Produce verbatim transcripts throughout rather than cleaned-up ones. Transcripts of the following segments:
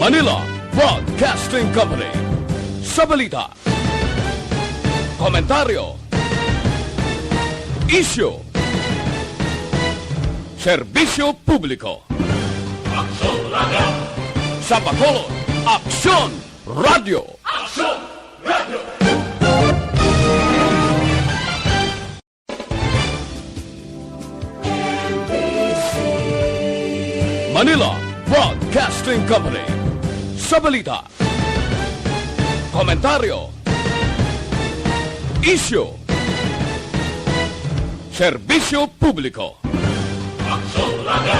Manila Broadcasting Company. Sa balita, komentaryo, isyu, serbisyo publiko. Aksyon Radio! Sa Bacolod, Aksyon Radio! Aksyon Radio! Manila Broadcasting Company. Sa balita, komentaryo, isyu, serbisyo publiko. Aksyon Radio!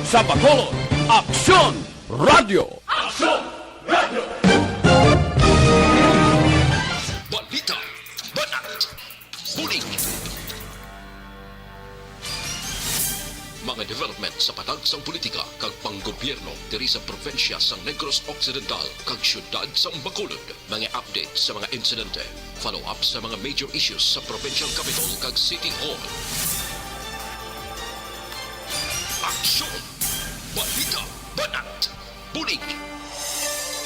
Sa Bacolod, Aksyon Radio! Aksyon Radio! Balita, banat, bulig. Mga development sa patag sang politika kag panggobyerno diri sa probinsya sang Negros Occidental kag siyudad sang Bacolod. Mga update sa mga insidente, follow-up sa mga major issues sa provincial capital kag city hall. Aksyon! Balita! Banat! Bulig!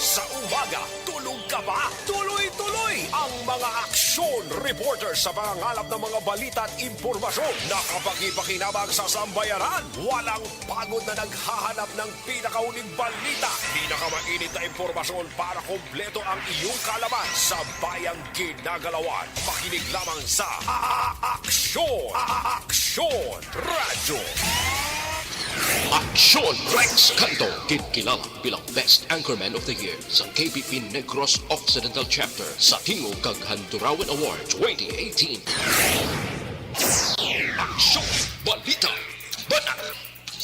Sa umaga, tulog ka ba? Tuloy-tuloy ang mga aksyon reporter sa pangangalap ng mga balita at impormasyon na kapakipakinabang sa sambayanan. Walang pagod na naghahanap ng pinakahuling balita, pinakamainit na impormasyon para kompleto ang iyong kaalaman sa bayang ginagalawan. Makinig lamang sa A-, A-, Aksyon! A-, A-, Aksyon Radyo! Aksyon Rex Canto, ginkilala bilang Best Anchorman of the Year sa K B P Negros Occidental Chapter sa Tingog kag Handurawan Award twenty eighteen. Aksyon! Balita! Banat!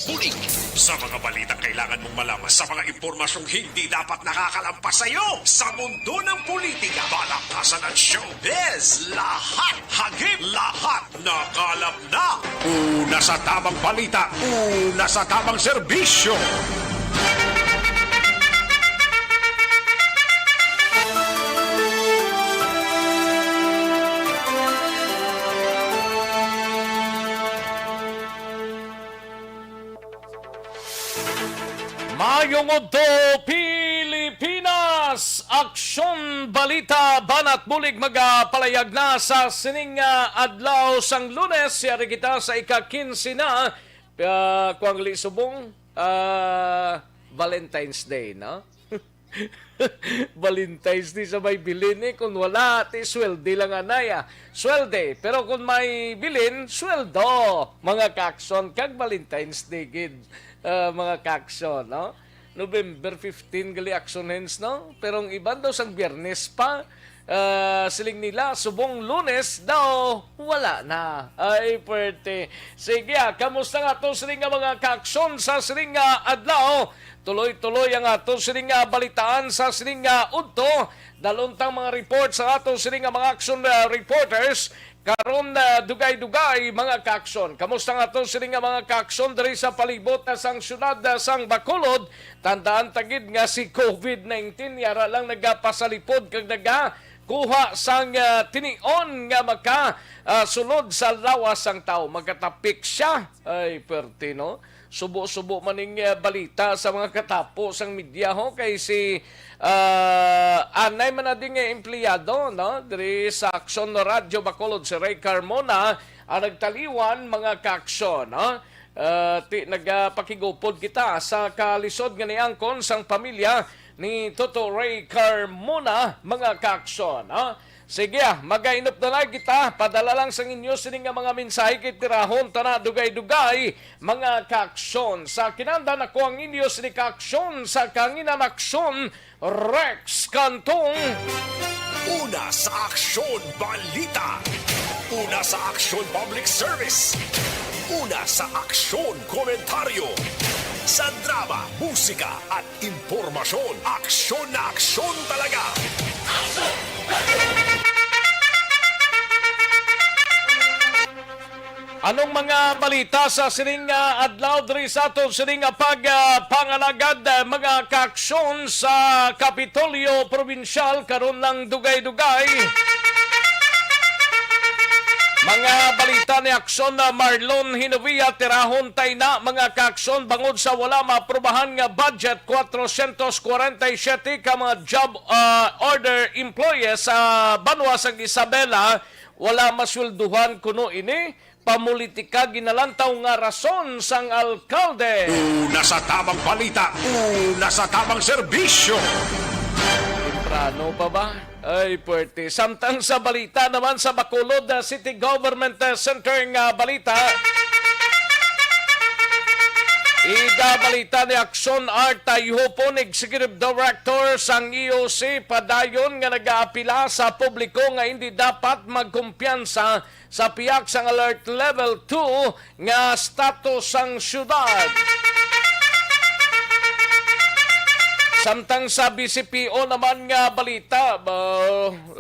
Bulig! Sa mga balitang kailangan mong malaman, sa mga impormasyong hindi dapat nakakalampas sa iyo, sa mundo ng politika, palakasan at showbiz, lahat, hagip, lahat, nakalap na! Una sa tamang balita, una sa tamang serbisyo! Maayong udto, Pilipinas! Aksyon, balita, banat bulig magapalayag na sa sining, ah, adlaw sang Lunes. Yari kita sa ika-kinse na, ah, kuwang li subong, ah, Valentine's Day, no? Valentine's Day sa may bilin, eh. Kung wala, ti sweldi lang anay, ah. Sweldi. Pero kung may bilin, sweldo. Mga kaakson, kag Valentine's Day gid, ah, mga kaakson, no? November fifteen gali akson hens, no? Pero ang iban daw sang Biyernes pa, ah, siling nila, subong Lunes daw, wala na. Ay, pwerte. Sige, ah, kamusta nga to siling nga mga kaakson sa siling nga adlaw? Tuloy-tuloy ang ato sining nga balitaan sa sining nga udto. Dalon tang mga report sa ato sining nga mga action, ah, reporters. Karon, ah, dugay-dugay, mga kaakson. Kamusta nga ato sining nga mga kaakson diri sa palibot, ah, sang siyudad, ah, sang Bacolod? Tandaan ta gid nga si covid nineteen yara lang nagapasalipod kag nagakuha sang, ah, tinion nga maka, ah, sulod sa lawas sang tawo. Magkatapik siya. Ay, perte, no? Subo-subo man ning, eh, balita sa mga katapo sang media, ho, kay si, ah, anay man na din nga empleyado, no, diri sa Aksyon Radyo Bacolod, si Ray Carmona ang nagtaliwan, mga kaaksyon, no? Ah, ti-, nagapakigupod kita sa kalisod nga niangkon sang pamilya ni Toto Ray Carmona, mga kaaksyon, no? Sige, ah, magainop na lang kita. Padala lang sang inyo sini nga mga mensahe kay tirahon ta na dugay-dugay, mga kaaksyon. Sa kinahanglan ako ang inyo sini kaaksyon sa Kahanginan Aksyon, Rex Cantong. Una sa aksyon, balita. Una sa aksyon, public service. Una sa aksyon, komentaryo. Sa drama, musika, at impormasyon, aksyon na aksyon talaga. Anong mga balita sa sining, ah, adlaw diri sa aton sining, ah, pag, ah, pangalagad, ah, mga kaaksyon sa Kapitolyo Probinsyal karon lang dugay-dugay? Mga balita ni Aksyon na Marlon Hinovia, tirahon tay na mga kaaksyon bangod sa wala maaprubahan nga budget, kwatrocientos kwarenta y siyete ka mga job, ah, order employees sa banwa sang Isabela wala masweldohan kuno ini. Pamulitika ginalantaw nga rason sang alkalde. Una sa tamang balita, una sa tamang serbisyo. Temprano pa ba? Ay, puwerte. Samtang sa balita naman sa Bacolod, ah, City Government, ah, Center nga balita. Ida balita ni Aksyon Art Tayhupon, Executive Director sang E O C, padayon nga nagaapila sa publiko nga hindi dapat magkumpiyansa sa pihak sang Alert Level two nga status sang syudad. Samtang sa B C P O naman nga balita, ba,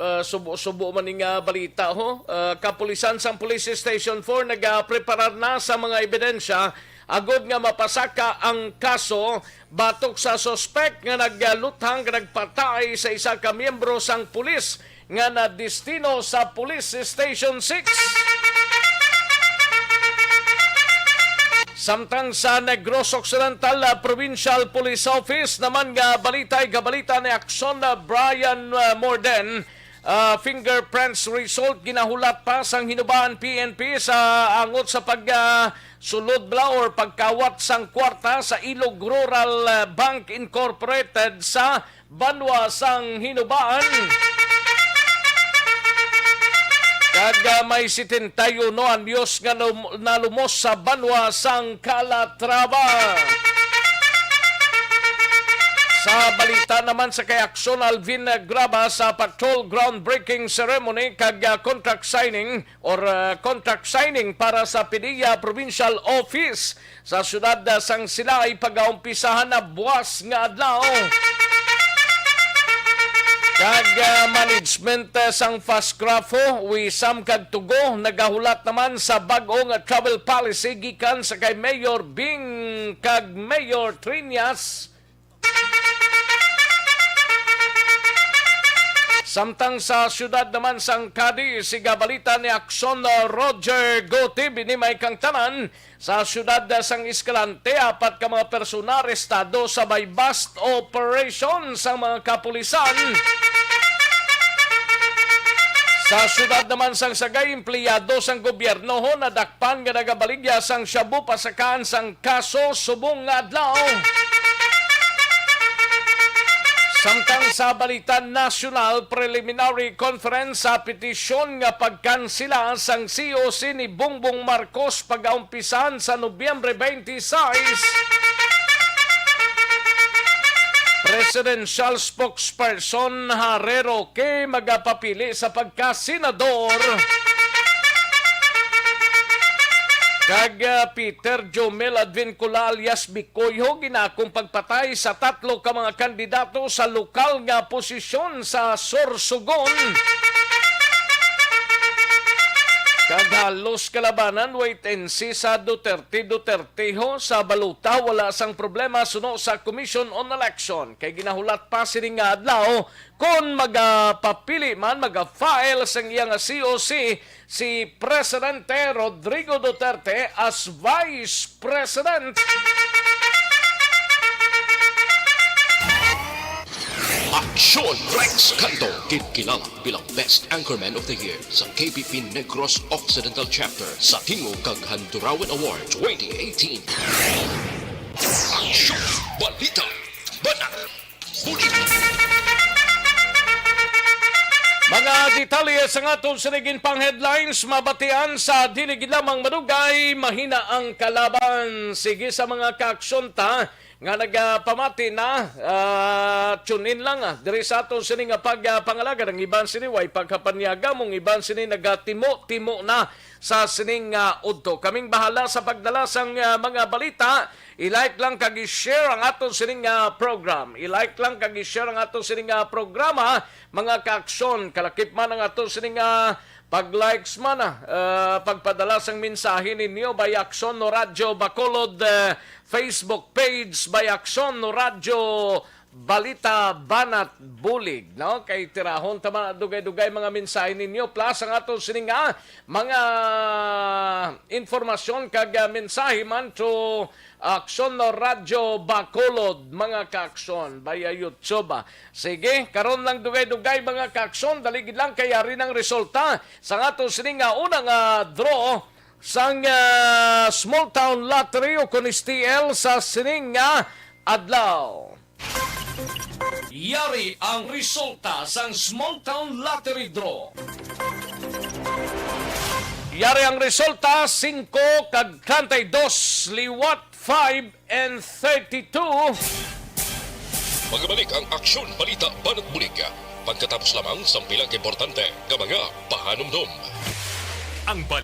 ah, subo-subo man ni nga balita, ho. Ah, kapulisan sang Police Station four nagapreparar na sa mga ebidensya agod nga mapasaka ang kaso batok sa suspek nga nagluthang kag nagpatay sa isa ka miyembro sang pulis nga nadestino sa Police Station six. Samtang sa Negros Occidental, ah, Provincial Police Office naman nga balita, ikabalita ni Aksyon, ah, Brian, ah, Morden, ah, fingerprints result ginahulat pa sang Hinubaan P N P sa angot sa pag, ah, sulod bala or pagkawat sang kwarta sa Ilog Rural, ah, Bank Incorporated sa banwa sang Hinubaan. Kag, ah, may setenta y uno anyos nga num-, nalumos sa banwa sang Calatrava. Sa balita naman sa kay Aksyon Alvin Graba sa patrol groundbreaking ceremony kag, ah, contract signing or, ah, contract signing para sa PDEA Provincial Office sa siyudad, ah, sang Silay pagaumpisahan na buwas nga adlaw. Kag, ah, management, ah, sang Fast Craft, Wisam kag Tugo nagahulat naman sa bag-o nga travel policy gikan sa kay Mayor Bing kag Mayor Triñas. Samtang sa siyudad naman sang Cadiz, siga balita ni Aksyon Roger Gutib, ini may kang tanan sa siyudad sang Escalante, apat ka mga persona arestado sa may bust operation sang mga kapulisan. Sa siyudad naman sang Sagay, empleyado sang gobyerno ho nadakpan nga nagabaligya sang shabu pasakaan sang kaso subong nga adlaw. Samtang sa balita nasyonal, preliminary conference sa petisyon nga pagkansela sang C O C ni Bongbong Marcos pagaumpisahan sa Nobyembre twenty-six. Presidential spokesperson Harry Roque magapapili sa pagkasenador. Kag, ah, Peter Jomel Advincula alias Bikoy ho ginakong pagpatay sa tatlo ka mga kandidato sa lokal nga posisyon sa Sorsogon. Kag halos kalabanan, wait and see sa Duterte, Duterte ho sa balota, wala sang problema suno sa Commission on Election. Kay ginahulat pa sini nga adlaw kon magapapili man, magafile sang iya nga C O C si Presidente Rodrigo Duterte as Vice President. Aksyon Rex Canto, kinkilala bilang Best Anchorman of the Year sa K P P Negros Occidental Chapter sa Tingog kag Handurawan Award twenty eighteen. Aksyon! Balita! Banat! Balita! Mga detalye sa aton sining pang headlines, mabatian sa dili gid lamang madugay, mahina ang kalaban. Sige sa mga kaaksyon ta, nga nagapamati na, ah, tune in lang, ah, diri sa aton sini nga pag, ah, pangalagad. Ang iban sini way pagkapanyaga, mong iban sini nagatimo-timo na sa sining, ah, udto. Kaming bahala sa pagdala sang, ah, mga balita. I-like lang kag i-share ang aton sining, ah, program. I-like lang kag i-share ang aton sining, ah, programa, mga kaaksyon. Kalakip man ang aton sining, ah, pag-likes man, ah, ah, pagpadala sang mensahe ninyo by Aksyon no Radyo Bacolod, ah, Facebook page by Aksyon no Radyo Balita Banat Bulig, no? Kay tirahon ta man dugay-dugay mga mensahe ninyo. Plus, ang ato sini nga mga informasyon kag, ah, mensahe man to Aksyon no Radyo Bacolod, mga kaaksyon, via YouTube, ah. Sige, karon lang dugay-dugay, mga kaaksyon, dali gid lang kay ari nang resulta sa ato sini nga unang, ah, draw sang, ah, Small Town Lottery o kon S T L sa sining nga adlaw. Yari ang resulta sang Small Town Lottery Draw. Yari ang resulta, singko kag treinta y dos, liwat five and thirty-two. Magbalik ang Aksyon Balita Banat Bulig pagkatapos lamang sang pila ka importante nga mga pahanumdom. Ang bal-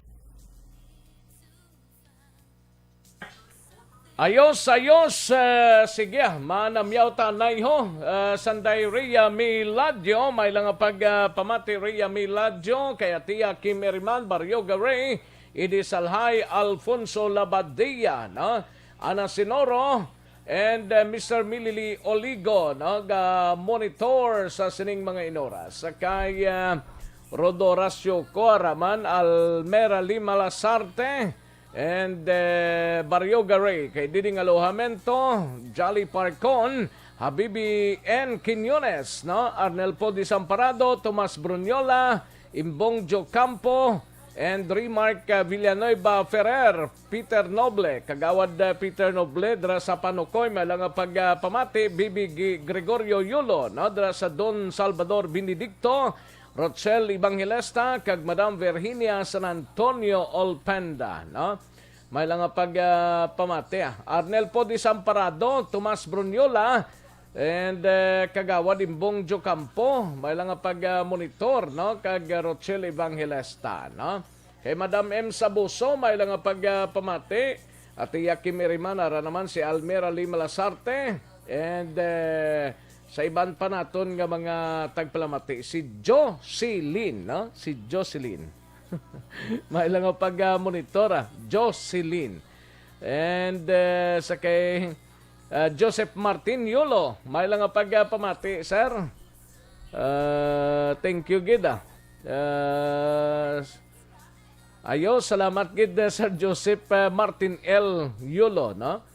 Ayos, ayos. Eh, sige, ah, manamyaw ta anay ho. Eh, sanday Rhea Miladyo, may lang nga pag, ah, pamati Rhea Miladyo, kay Tia Kim Eriman, Barrio Garay, Idi Salhay, Alfonso Labadia, no? Ana Sinoro, and, eh, Mister Milili Oligo, no? Ga monitor sa sining mga inoras. Kay, ah, Rodo Horacio Coaraman, Almera Lima Lasarte, and, eh, Barrio Garay, kay Diding Alojamento, Jolly Parcon, Habibi N Quiñones, no? Arnel Poe Desamparado, Tomas Bruniola, Imbong Jocampo, and Remark, uh, Villanueva Ferrer, Peter Noble, Kagawad, uh, Peter Noble, dira sa Panukoy, may lang nga pag, uh, pamati, Bibi Gi-, Gregorio Yulo, no? Dira sa Don Salvador Benedicto, Rochelle Evangelista, kag Madam Virginia San Antonio Olpenda, no? May lang nga pag, ah, pamati, ah. Arnel Poe Desamparado, Tomas Bruniola, and, eh, Kagawad Imbong Jocampo, may lang nga pag, ah, monitor, no? Kag, ah, Rochelle Evangelista, no? Kay Madam M Sabuso, may lang nga pag, ah, pamati. Ati Kim Iriman, ara naman si Almera Lima Lasarte, and, eh, sa iban pa naton nga mga tagpalamati, si Jocelyn, no? Si Jocelyn. May lang nga pag, ah, monitor, ah. Jocelyn. And, eh, sa kay, ah, Joseph Martin Yulo, may lang nga pag, ah, pamati, sir. Ah, thank you gid, ah. Ah, ayo, salamat gid, ah, Sir Joseph, ah, Martin L Yulo, no?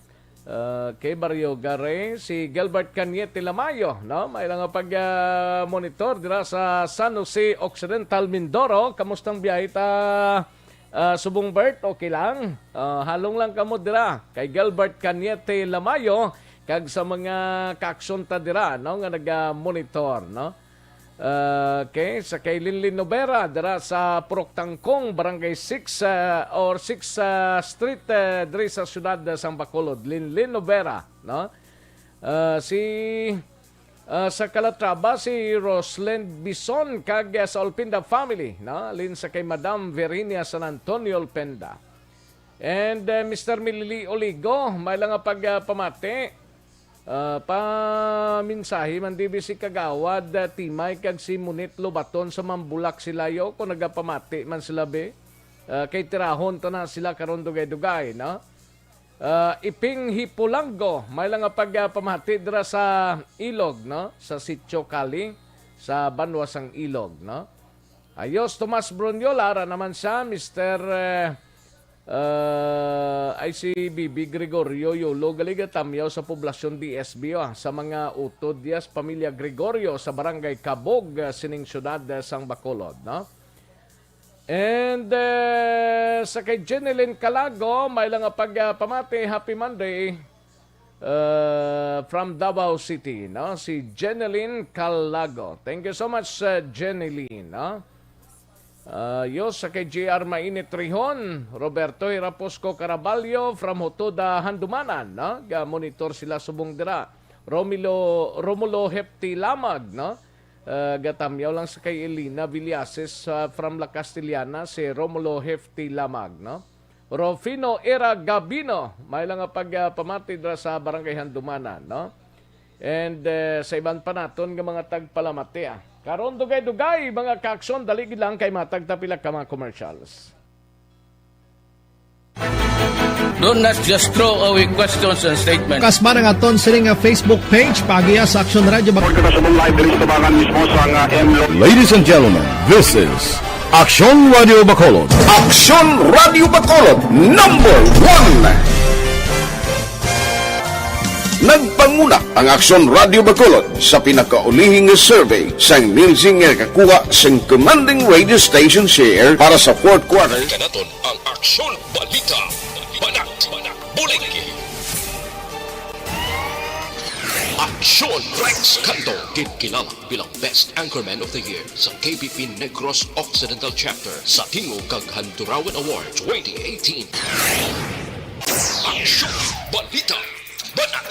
Ah, kay Barrio Garay, si Gilbert Cañete Lamayo, no? May lang nga pag, ah, monitor dira sa San Jose Occidental, Mindoro. Kamustang biyahe ta, ah, subong Bert? Okay lang? Ah, halong lang kamo dira kay Gilbert Cañete Lamayo kag sa mga kaaksyon ta dira, no, nga naga-monitor, no? Ah, okay, sa kay Linlin Novera, dira sa Purok Tangkong, Barangay six, ah, or six, ah, Street, eh, diri sa siyudad, eh, sang Bacolod. Linlin Novera, no? Ah, si, ah, sa Calatrava, si Roslyn Bison, kag, eh, sa Olpenda family, no? Lin sa kay Madam Virginia San Antonio Olpenda. And, eh, Mister Milili Oligo, may lang nga pag, ah, pamati. Ah, pamensahe man dibi si Kagawad, ah, Timay kag si Munit Lobaton sa Mambulak sila, yo, kung nagapamati man sila, be. Ah, kay tirahon ta na sila karon dugay-dugay, no? Ah, Iping Hipulanggo, may lang nga pag, ah, pamati dira sa Ilog, no? Sa Sitio Kali, sa banwa sang Ilog, no? Ayos, Tomas Bruniola, ara naman siya, Mister, eh, Ah, ay si Bibi Gregorio Yulo, gali gatamyaw sa poblasyon D S B, ah, sa mga utod, yes, pamilya Gregorio sa Barangay Cabog, ah, sining siyudad, ah, sang Bacolod, no? And, eh, sa kay Jeneline Calago, may lang nga pag, ah, pamati, Happy Monday. Uh, from Davao City, no? Si Jeneline Calago. Thank you so much, uh, Jeneline, no? Uh, yo, sa kay J R Mainit Rihon, Roberto Hiraposco Caraballo from Hotoda, Handumanan, no? Ga-monitor sila subong dira. Romilo, Romulo Hefti Lamag, no? Uh, gatamyaw lang sa kay Elena Villases, uh, from La Castellana, si Romulo Hefti Lamag, no? Rufino Era Gabino, may lang nga pag, ah, pamati dira sa Barangay Handumanan, no? And, eh, sa iban pa naton nga mga tagpalamati, ah. Karon dugay-dugay, mga kaaksyon, dali gid lang kay matag ta pila ka mga commercials. Do not just throw away questions and statements. Kas man ang aton sini nga Facebook page, paagiha sa Aksyon Radyo Bacolod. Kita sa live diri sa tabangan mismo sa nga M Lo- Ladies and gentlemen, this is Aksyon Radio Bacolod. Aksyon Radio Bacolod, number one. Nagpanguna ang Aksyon Radio Bacolod sa pinakaulihing survey sang Nielsen nga nakakuha sang commanding radio station share para sa fourth quarter. Kanaton ang Aksyon Balita. Banat, Banat, Bulig. Aksyon Rex Canto, ginkilala bilang Best Anchorman of the Year sa K B P Negros Occidental Chapter sa Tingog kag Handurawan Award twenty eighteen. Aksyon Balita. Banat.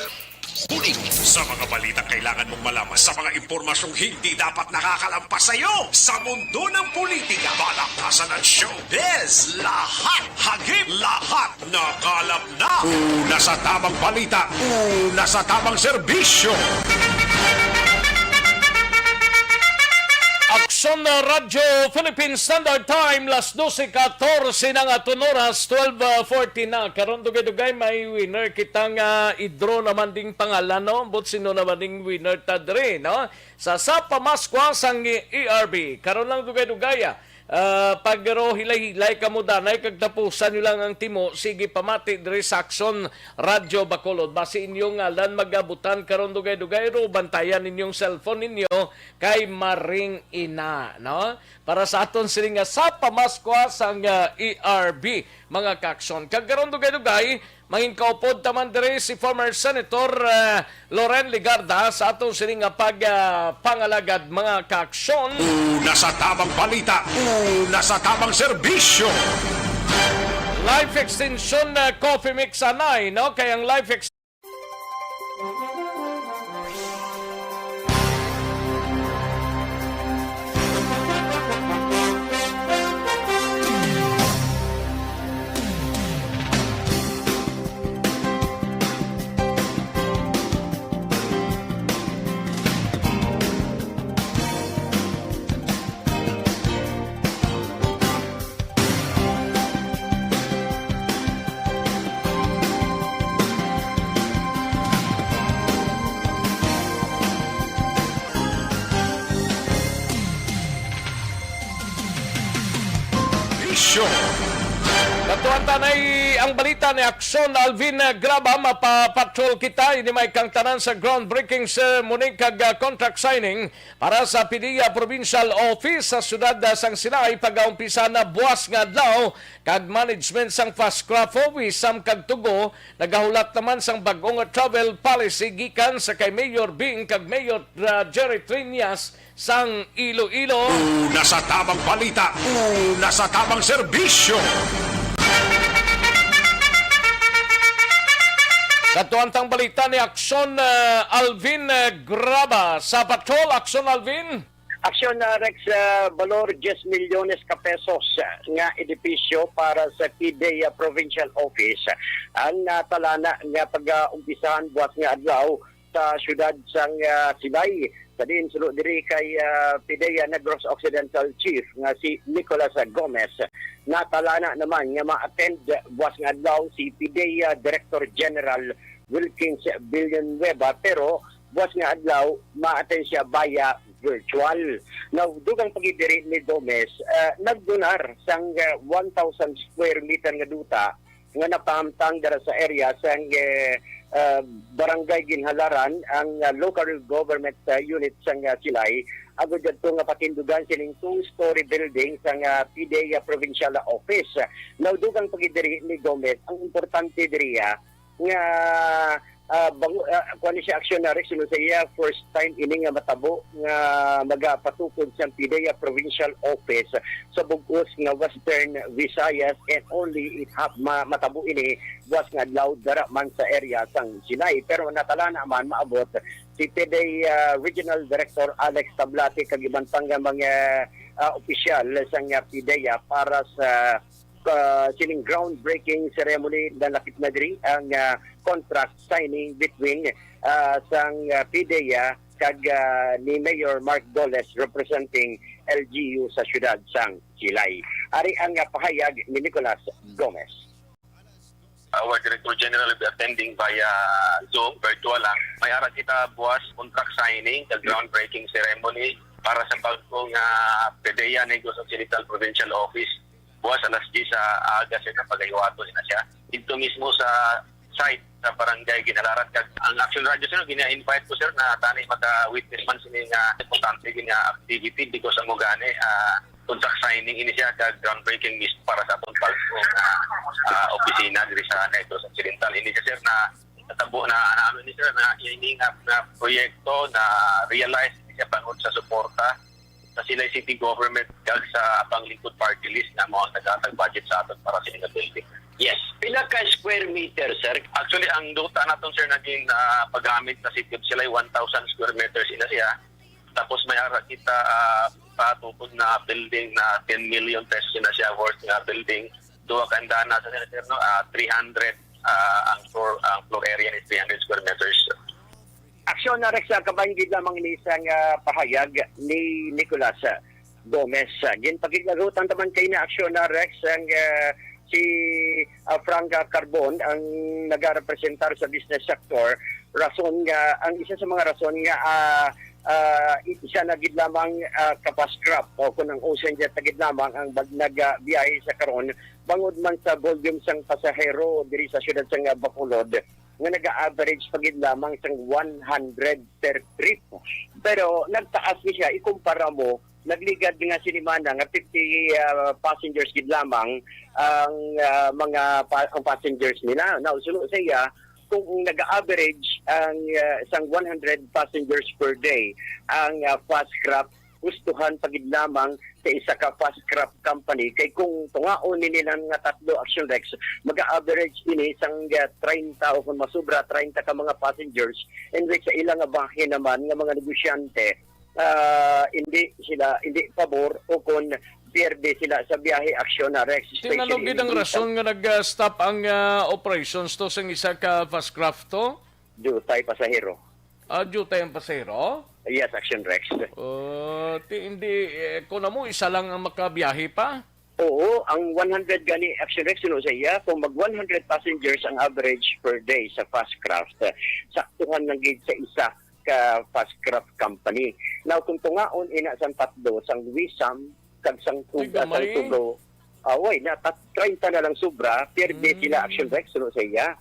Bulig. Sa mga balitang kailangan mong malaman, sa mga impormasyong hindi dapat nakakalampas sa iyo, sa mundo ng politika, balaktasan at showbiz, lahat, hagip lahat, nakalap na. Una sa tamang balita, una sa tamang serbisyo. Aksyon na Radyo Philippine Standard Time, las dose katorse na nga aton oras, twelve forty na. Karon, dugay-dugay, may winner kita nga i-draw naman ding pangalan, no? Ambot sino naman ding winner ta diri, no? Sa, sa pamaskwa sang E R B. Karon lang, dugay-dugay, ah. Ah, pag pero hilay-hilay kamo danay kag tapusan nyo lang ang timo, sige, pamati diri sa Aksyon Radyo Bacolod. Basi inyong ngalan magabutan karon, dugay-dugay, ro bantayan ninyong cellphone ninyo kay maring ina, no? Para sa aton sini nga sa pamaskwa sang, ah, E R B, mga kaaksyon. Kag karon, dugay-dugay, mangin kaupod taman diri si former Senator, ah, Loren Legarda sa aton sini nga pag, ah, pangalagad, mga kaaksyon. Una sa tamang balita, una sa tamang serbisyo. Life Extension, ah, Coffee Mix anay, no? Kay ang Life Ex- Bisyo. Katuan tanay ang balita ni Aksyon Alvin Graba. Mapapatrol kita. Ini may kang tanan sa groundbreaking ceremony kag, ah, contract signing para sa PDEA Provincial Office sa siyudad, ah, sang Silay. Pag-aumpisa na buwas nga adlaw kag management sang Fast Craft Wisam kag Tugo nagahulat naman sang bag-ong travel policy gikan sa kay Mayor Bing kag Mayor, ah, Jerry Triñas sang Iloilo. Una sa tamang balita, una sa tamang serbisyo. Katuan tang balita ni Aksyon, ah, Alvin, ah, Graba. Sa patrol, Aksyon Alvin. Aksyon, ah, Rex, ah, balor diyes milyones ka pesos, ah, nga edipisyo para sa PDEA Provincial Office ang natalana nga pag-umpisahan buwas nga adlaw sa siyudad sang, ah, Silay. Sa diin sulo diri kay, ah, PDEA Negros Occidental Chief nga si Nicolas Gomez, natalana naman nga ma-attend buwas nga adlaw si PDEA Director General Wilkins Villanueva, pero buwas nga adlaw ma-attend siya via virtual. Now, dugang pa gid diri ni Gomez, ah, nagdonar sang, ah, one thousand square meter nga duta nga napahamtang dira sa area sang, eh, ah, Barangay Ginhalaran ang, ah, local government, ah, unit sang, ah, Silay, agod didto nga patindugan sining two-story building sang, ah, PDEA Provincial Office. Now, dugang pa gid diri ni Gomez, ang importante diri, ah, nga, ah, bango, ah, kuwan ni siya, Aksyon Rex, sa iya, first time ini nga matabo nga magapatukod sang PDEA Provincial Office sa bug-os nga Western Visayas, and only it hap-, ma-, matabo ini buwas nga adlaw dara man sa area sang Silay. Pero natalana man maabot si PDEA, ah, Regional Director Alex Tablate kag iban pang mga, ah, opisyal sang, ah, PDEA para sa, ah, sining groundbreaking ceremony. Nalakip na diri ang, ah, contract signing between, ah, sang, ah, PDEA kag, ah, ni Mayor Mark Doles representing L G U sa siyudad sang Silay. Ari ang, ah, pahayag ni Nicolas Gomez. Our Director General will be attending via Zoom, virtual lang. May ara kita buwas contract signing, the groundbreaking ceremony para sa bagong, ah, PDEA Negros Occidental Provincial Office. Buwas alas diyes sa aga, sir, na pagahiwaton na siya. Dito mismo sa site sa Barangay Ginhalarat. Kag ang Action Radio, sir, gina-invite ko, sir, na tani maka-witness man sini nga importante gid nga activity because amo gani, ah, contract signing ini siya kag groundbreaking mismo para sa atong bagong, ah, ah, opisina diri sa Negros Occidental. Ini siya, sir, na natabo na, na ano ni, sir, na ini nga, nga proyekto na realize ni siya bangod sa suporta sa Silay City Government kag sa Abang Lingkod Party List nga mao ang naghatag budget sa aton para sa ilang building. Yes. Pila ka square meter, sir? Actually, ang duta naton, sir, naging, ah, paggamit sa City of Silay, one thousand square meters ina siya. Tapos may ara kita, ah, patukod na building na ten million pesos na siya worth nga building. Duha ka andana sa, sir, no? Ah, three hundred, ah, ang floor, ang floor area is three hundred square meters. Aksyon na, Rex, ah, kabahin gid lamang ini sang, ah, pahayag ni Nicolas, ah, Gomez. Ah, ginpakiglagutan naman kay na aksyon na, Rex, ang, ah, si, ah, Frank, ah, Carbon ang nagarepresentar sa business sector. Rason nga, ang isa sa mga rason nga, ah, ah, i-, isa na gid lamang, ah, ka fast craft o kung ang Ocean Jet na gid lamang ang bag-, nagabiyahe sa karon, bangod man sa volume sang pasahero diri sa siyudad sang, ah, Bacolod, nga naga-average pa gid lamang sang one hundred per trip. Pero nagtaas ni siya, ikumpara mo, nagligad nga sinimana nga fifty, ah, passengers gid lamang ang, ah, mga pa-, ang passengers nila. Now, suno sa iya, kung naga-average ang, ah, sang one hundred passengers per day ang, ah, fast craft, gustuhan pa gid lamang sa isa ka fast craft company. Kay kung tungaon ni nila nga tatlo, Action Rex, mag-average ini sang, ah, treinta o kung masubra, treinta ka mga passengers, in which sa ila nga bahin naman nga mga negosyante, ah, hindi sila, hindi pabor o kung pierde sila sa biyahe, Action Rex, especially Tinalog gid ang in rason nga nag-stop ang, ah, operations to sang isa ka fast craft to? Dutay pasahero. Ah, dutay ang pasahero? Yes, Action Rex. Oh, ti-, hindi, eh, kung amo, isa lang ang makabiyahe pa? Oo, ang one hundred gani, Action Rex, suno sa iya, kung mag one hundred passengers ang average per day sa fast craft, eh, saktuhan lang gid sa isa ka fast craft company. Now, kung tungaon ina sang tatlo, sang Wisam, kag sang Tug-, Tiga ah, sang may Tugaw, ah, way, na tat-, treinta na lang sobra, pierde Hmm. sila, Action Rex, suno sa iya.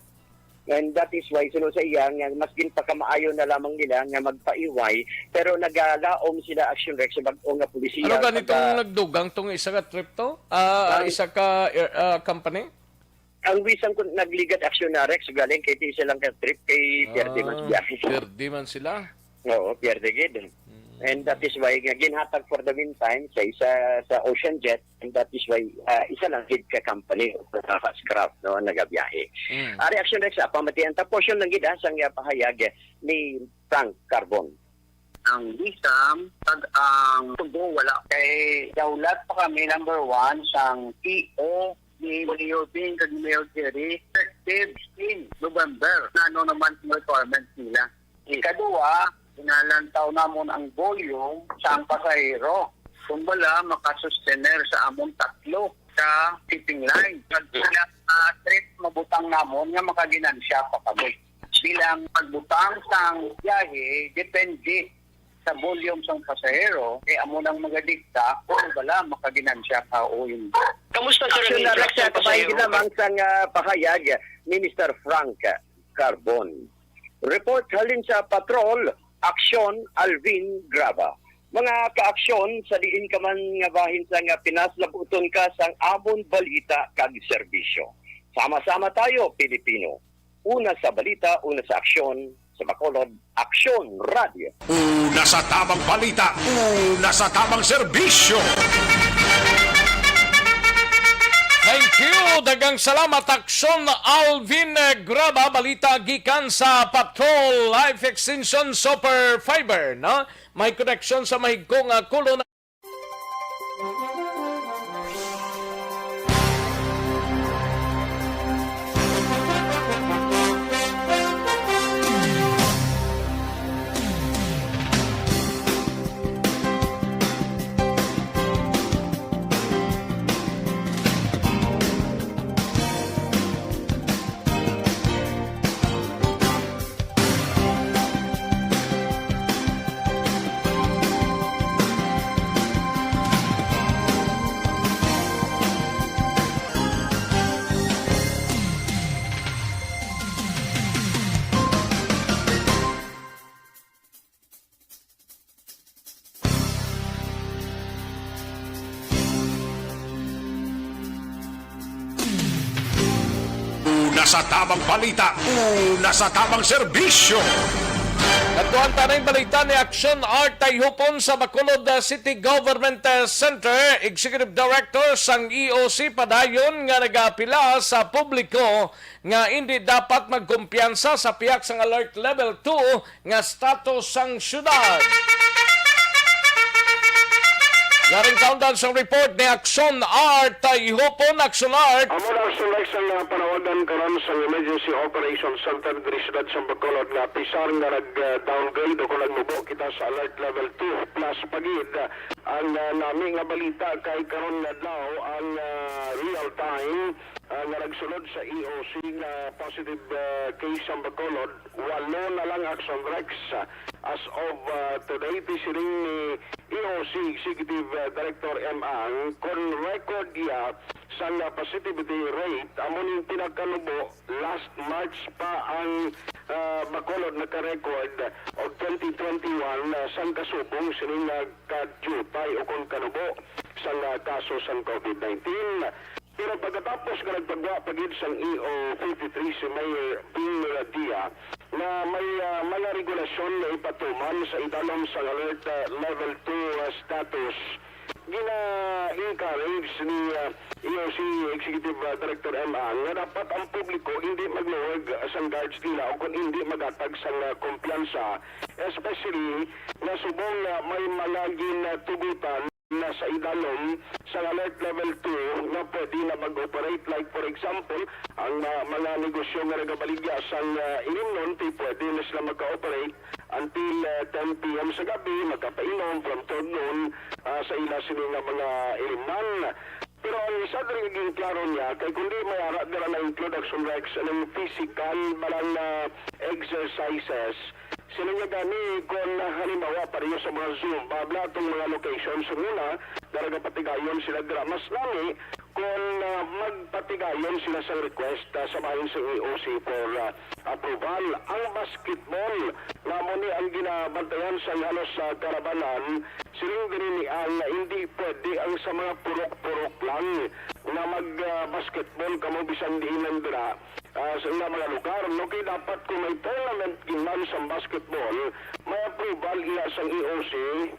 And that is why, suno sa iya, nga mas ginpakamaayo na lamang nila nga magpaiway, pero nagalaom sila, Action Rex, sa bag-o nga polisiya. Ano gani tong pagka- nagdugang tong isa ka trip to? Ah, Ah, isa ka air, ah, company? Ang Wisam kun nagligad, Action Rex, galing kay ti isa lang ka trip kay pierde man Ah, sa biyahe. Pierde man sila. Oo, pierde gid. Mm. And that is why nga ginhatag for the meantime sa isa sa Ocean Jet, and that is why, ah, isa lang gid ka company o ka fast craft, no, nagabiyahe. Mm. Ari, Action Rex, ah, pamatian ta portion lang gid, ah, sang, ah, pahayag ni Frank Carbon. Ang Wisam, kag ang Tubo, wala. Kay daulat pa kami, number one, sang P O ni Mayor Bing kag ni Mayor Jerry, effective fifteen November. Ano naman ang requirements nila? Ikaduha, inalantaw namon ang volume sang pasahero. Kung bala, makasustener sa amon tatlo ka shipping line. Kag sila, ah, trip mabutang namon nga makaginansya pa kami. Bilang pagbutang sang biyahe, depende sa volume sang pasahero, kay amo nang magadikta kung bala makaginansya ka o hindi. Kamusta, sir, ang Action na influx Rex, sang kabahin pasahero? Gid lamang sang, ah, pahayag ni Mister Frank Carbon. Report halin sa Patrol, Aksyon, Alvin Graba. Mga kaaksyon, sa diin ka man nga bahin sang Pinas, labuton ka sang amon balita kag serbisyo. Sama-sama tayo, Pilipino. Una sa balita, una sa aksyon, sa Bacolod, Aksyon Radio. Una sa tamang balita, una sa tamang serbisyo. Thank you. Daghang salamat, Aksyon Alvin Graba. Balita gikan sa Patrol Life Extension Super Fiber, no? May koneksyon sa mahigko nga kulon. Sa tamang balita, una sa tamang serbisyo. Kadtuan ta ning balita ni Action Art Tayhupon sa Bacolod, uh, City Government, uh, Center, Executive Director sang E O C padayon nga nagaapila sa publiko nga indi dapat magkumpiyansa sa pihak sang Alert Level two nga status sang syudad. Yaring kaundan sang report ni Action Art Tayhupon. Action Art. Amo na ang sulat sa nga panawagan karon sa Emergency Operation Center diri siyudad sa Bacolod nga pisar nga nag-downgrade o kung nagmubo kita sa Alert Level two plus pa gid ang, ah, nami nga balita kay karon nga adlaw ang, ah, real time, ah, nga nagsulod sa E O C nga positive, ah, case sa Bacolod, walo na lang, Action Rex. As of, ah, today, ti siling ni E O C Executive, ah, Director M Ang, kon record iya sang, ah, positivity rate, amo ning pinakanubo last March pa ang, ah, Bacolod naka-record og twenty twenty-one, ah, sang kasubong sining, ah, kadiyutay o kon kanubo sang, ah, kaso sang COVID nineteen. Pero pagkatapos nga nagpagwa pa gid sang E O fifty-three si Mayor Bing Miradia nga may, ah, mga regulasyon nga ipatuman sa idalom sang Alert, ah, Level two, ah, status, gina-encourage ni, ah, E O C Executive, ah, Director M Ang nga dapat ang publiko hindi magluwag sang guards nila o kon hindi maghatag sang, ah, kumpiyansa, especially nga subong nga may mga ginatugutan na sa idalom sang Alert Level two nga pwede na mag-operate. Like, for example, ang, ah, mga negosyo nga nagabaligya sang, ah, ilimnon, ti pwede na sila maka-operate until, ah, ten P M sa gabi, makapainom from twelve noon, ah, sa ila sini nga mga ilimnan. Pero ang isa diri nga ginklaro niya, kay kundi may ara dira na-include, Action Rex, ang physical ba lang na exercises. Sila nga gani, kung halimbawa, pareho sa mga Zumba, bala atong mga locations, sa muna, naragapatigayon sila dira. Mas nami kung, ah, magpatigayon sila sa request, ah, sa bahin sa E O C for, ah, approval. Ang basketball, nga mo ni ang ginabantayan sa halos sa karabanan, siling diri ni Ang nga hindi pwede ang sa mga purok-purok lang nga mag, ah, basketball kamo bisan diin lang dira, ah, sa ilang mga lugar, no? Kay dapat kung may tournament gid man sa basketball, may approval iya sang E O C,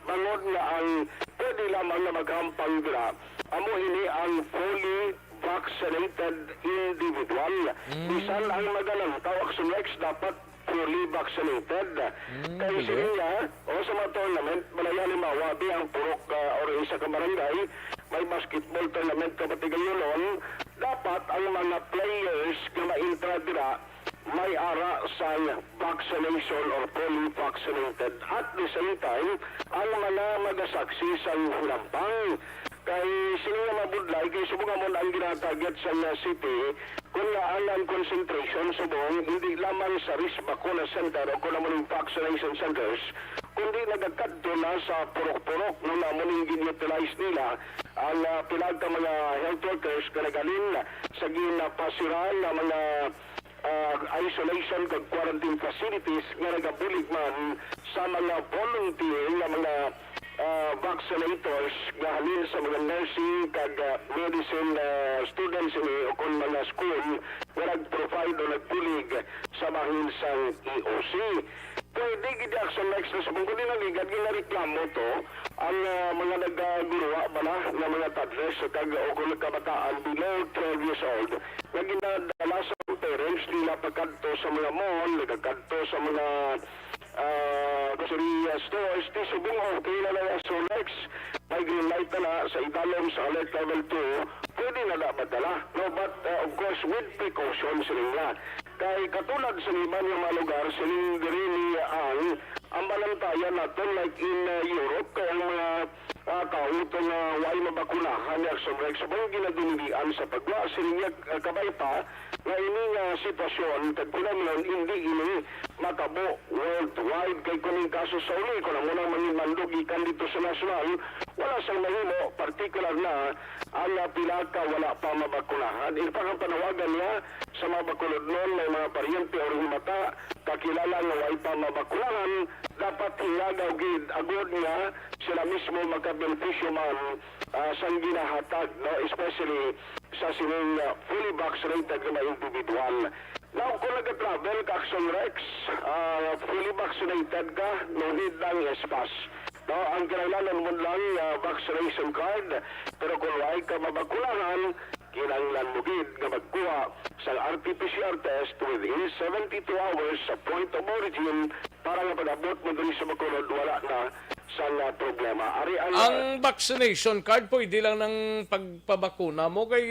bangod nga ang pwede lamang nga maghampang dira, amo ini ang fully vaccinated individual. Mm. Bisan ang mga lantaw, Action Rex, dapat fully vaccinated. Mm, Kay sige. Sige niya, o sa mga tournament, malay halimbawa, di ang purok, ah, or isa ka barangay, may basketball tournament ka patigayonon, dapat ang mga players nga ma-entra dira may ara sang vaccination or fully vaccinated. At the same time, ang mga magasaksi sang hinampang. Kay sini nga mabudlay, kay subong amon ang ginatarget sa nga city, kung nga ang, ang concentration subong, hindi lamang sa risk vacuna center o kung amo ning vaccination centers, kundi nagakadto na sa purok-purok, no, nga amo ning gin-utilize nila ang, ah, pila ka mga health workers nga naghalin sa ginapasiran nga mga, ah, isolation kag quarantine facilities nga nagabulig man sa mga volunteer nga mga, ah, vaccinators nga halin sa mga nursing kag, ah, medicine, ah, students ini o kon mga school nga nag-provide o nagbulig sa bahin sang E O C. Pwede gid, Action Rex, na sa mong kundi naligad, ginareklamo to ang, ah, mga nagaguruwa bala nga mga toddlers kag o kon kabataan below twelve years old nga ginadala sa parents nila pagkadto sa mga mall, nagakadto sa mga, ah, grocery, ah, stores. Ti subong okay na lang, Action Rex, may green light na na sa idalom sa Alert Level two, pwede na na madala, no? But, ah, of course, with precaution sila. Kay katulad sa iban nga mga lugar, siling diri ni Ang, ang balantayan naton, like in, uh, Europe, kay ang mga, uh, tawo to nga way mabakunahan ni Action Rex, subong ginadulilian sa pagwa. Siling niya, uh, kabay pa nga ini nga sitwasyon kag kinahanglan hindi ini matabo worldwide, kay kuning kaso sa uli, kung amo nang manginmando gikan dito sa nasyonal, wala sang mahimo, partikular na ang, uh, pila ka wala pa mabakunahan. In fact, ang panawagan niya, sa mga Bacolodnon, may mga paryente o himata, kakilala nga way pa mabakunahan, dapat hingagaw gid agod nga sila mismo makabenepisyo man, ah, sang ginahatag, no? Especially sa sining, ah, fully vaccinated nga mga individual. Now, kung nag-travel ka, Action Rex, ah, fully vaccinated ka, no need ng S-Pass. No, ang kinahanglan mo lang, ah, vaccination card, pero kung wala ka mabakunahan, kinahanglan mo gid nga magkuha sa R T P C R test within seventy-two hours sa point of origin para nga pag-abot mo diri sa Bacolod, wala na sa nga problema. Ari ang, Ang vaccination card, pwede lang ng pagpabakuna mo kay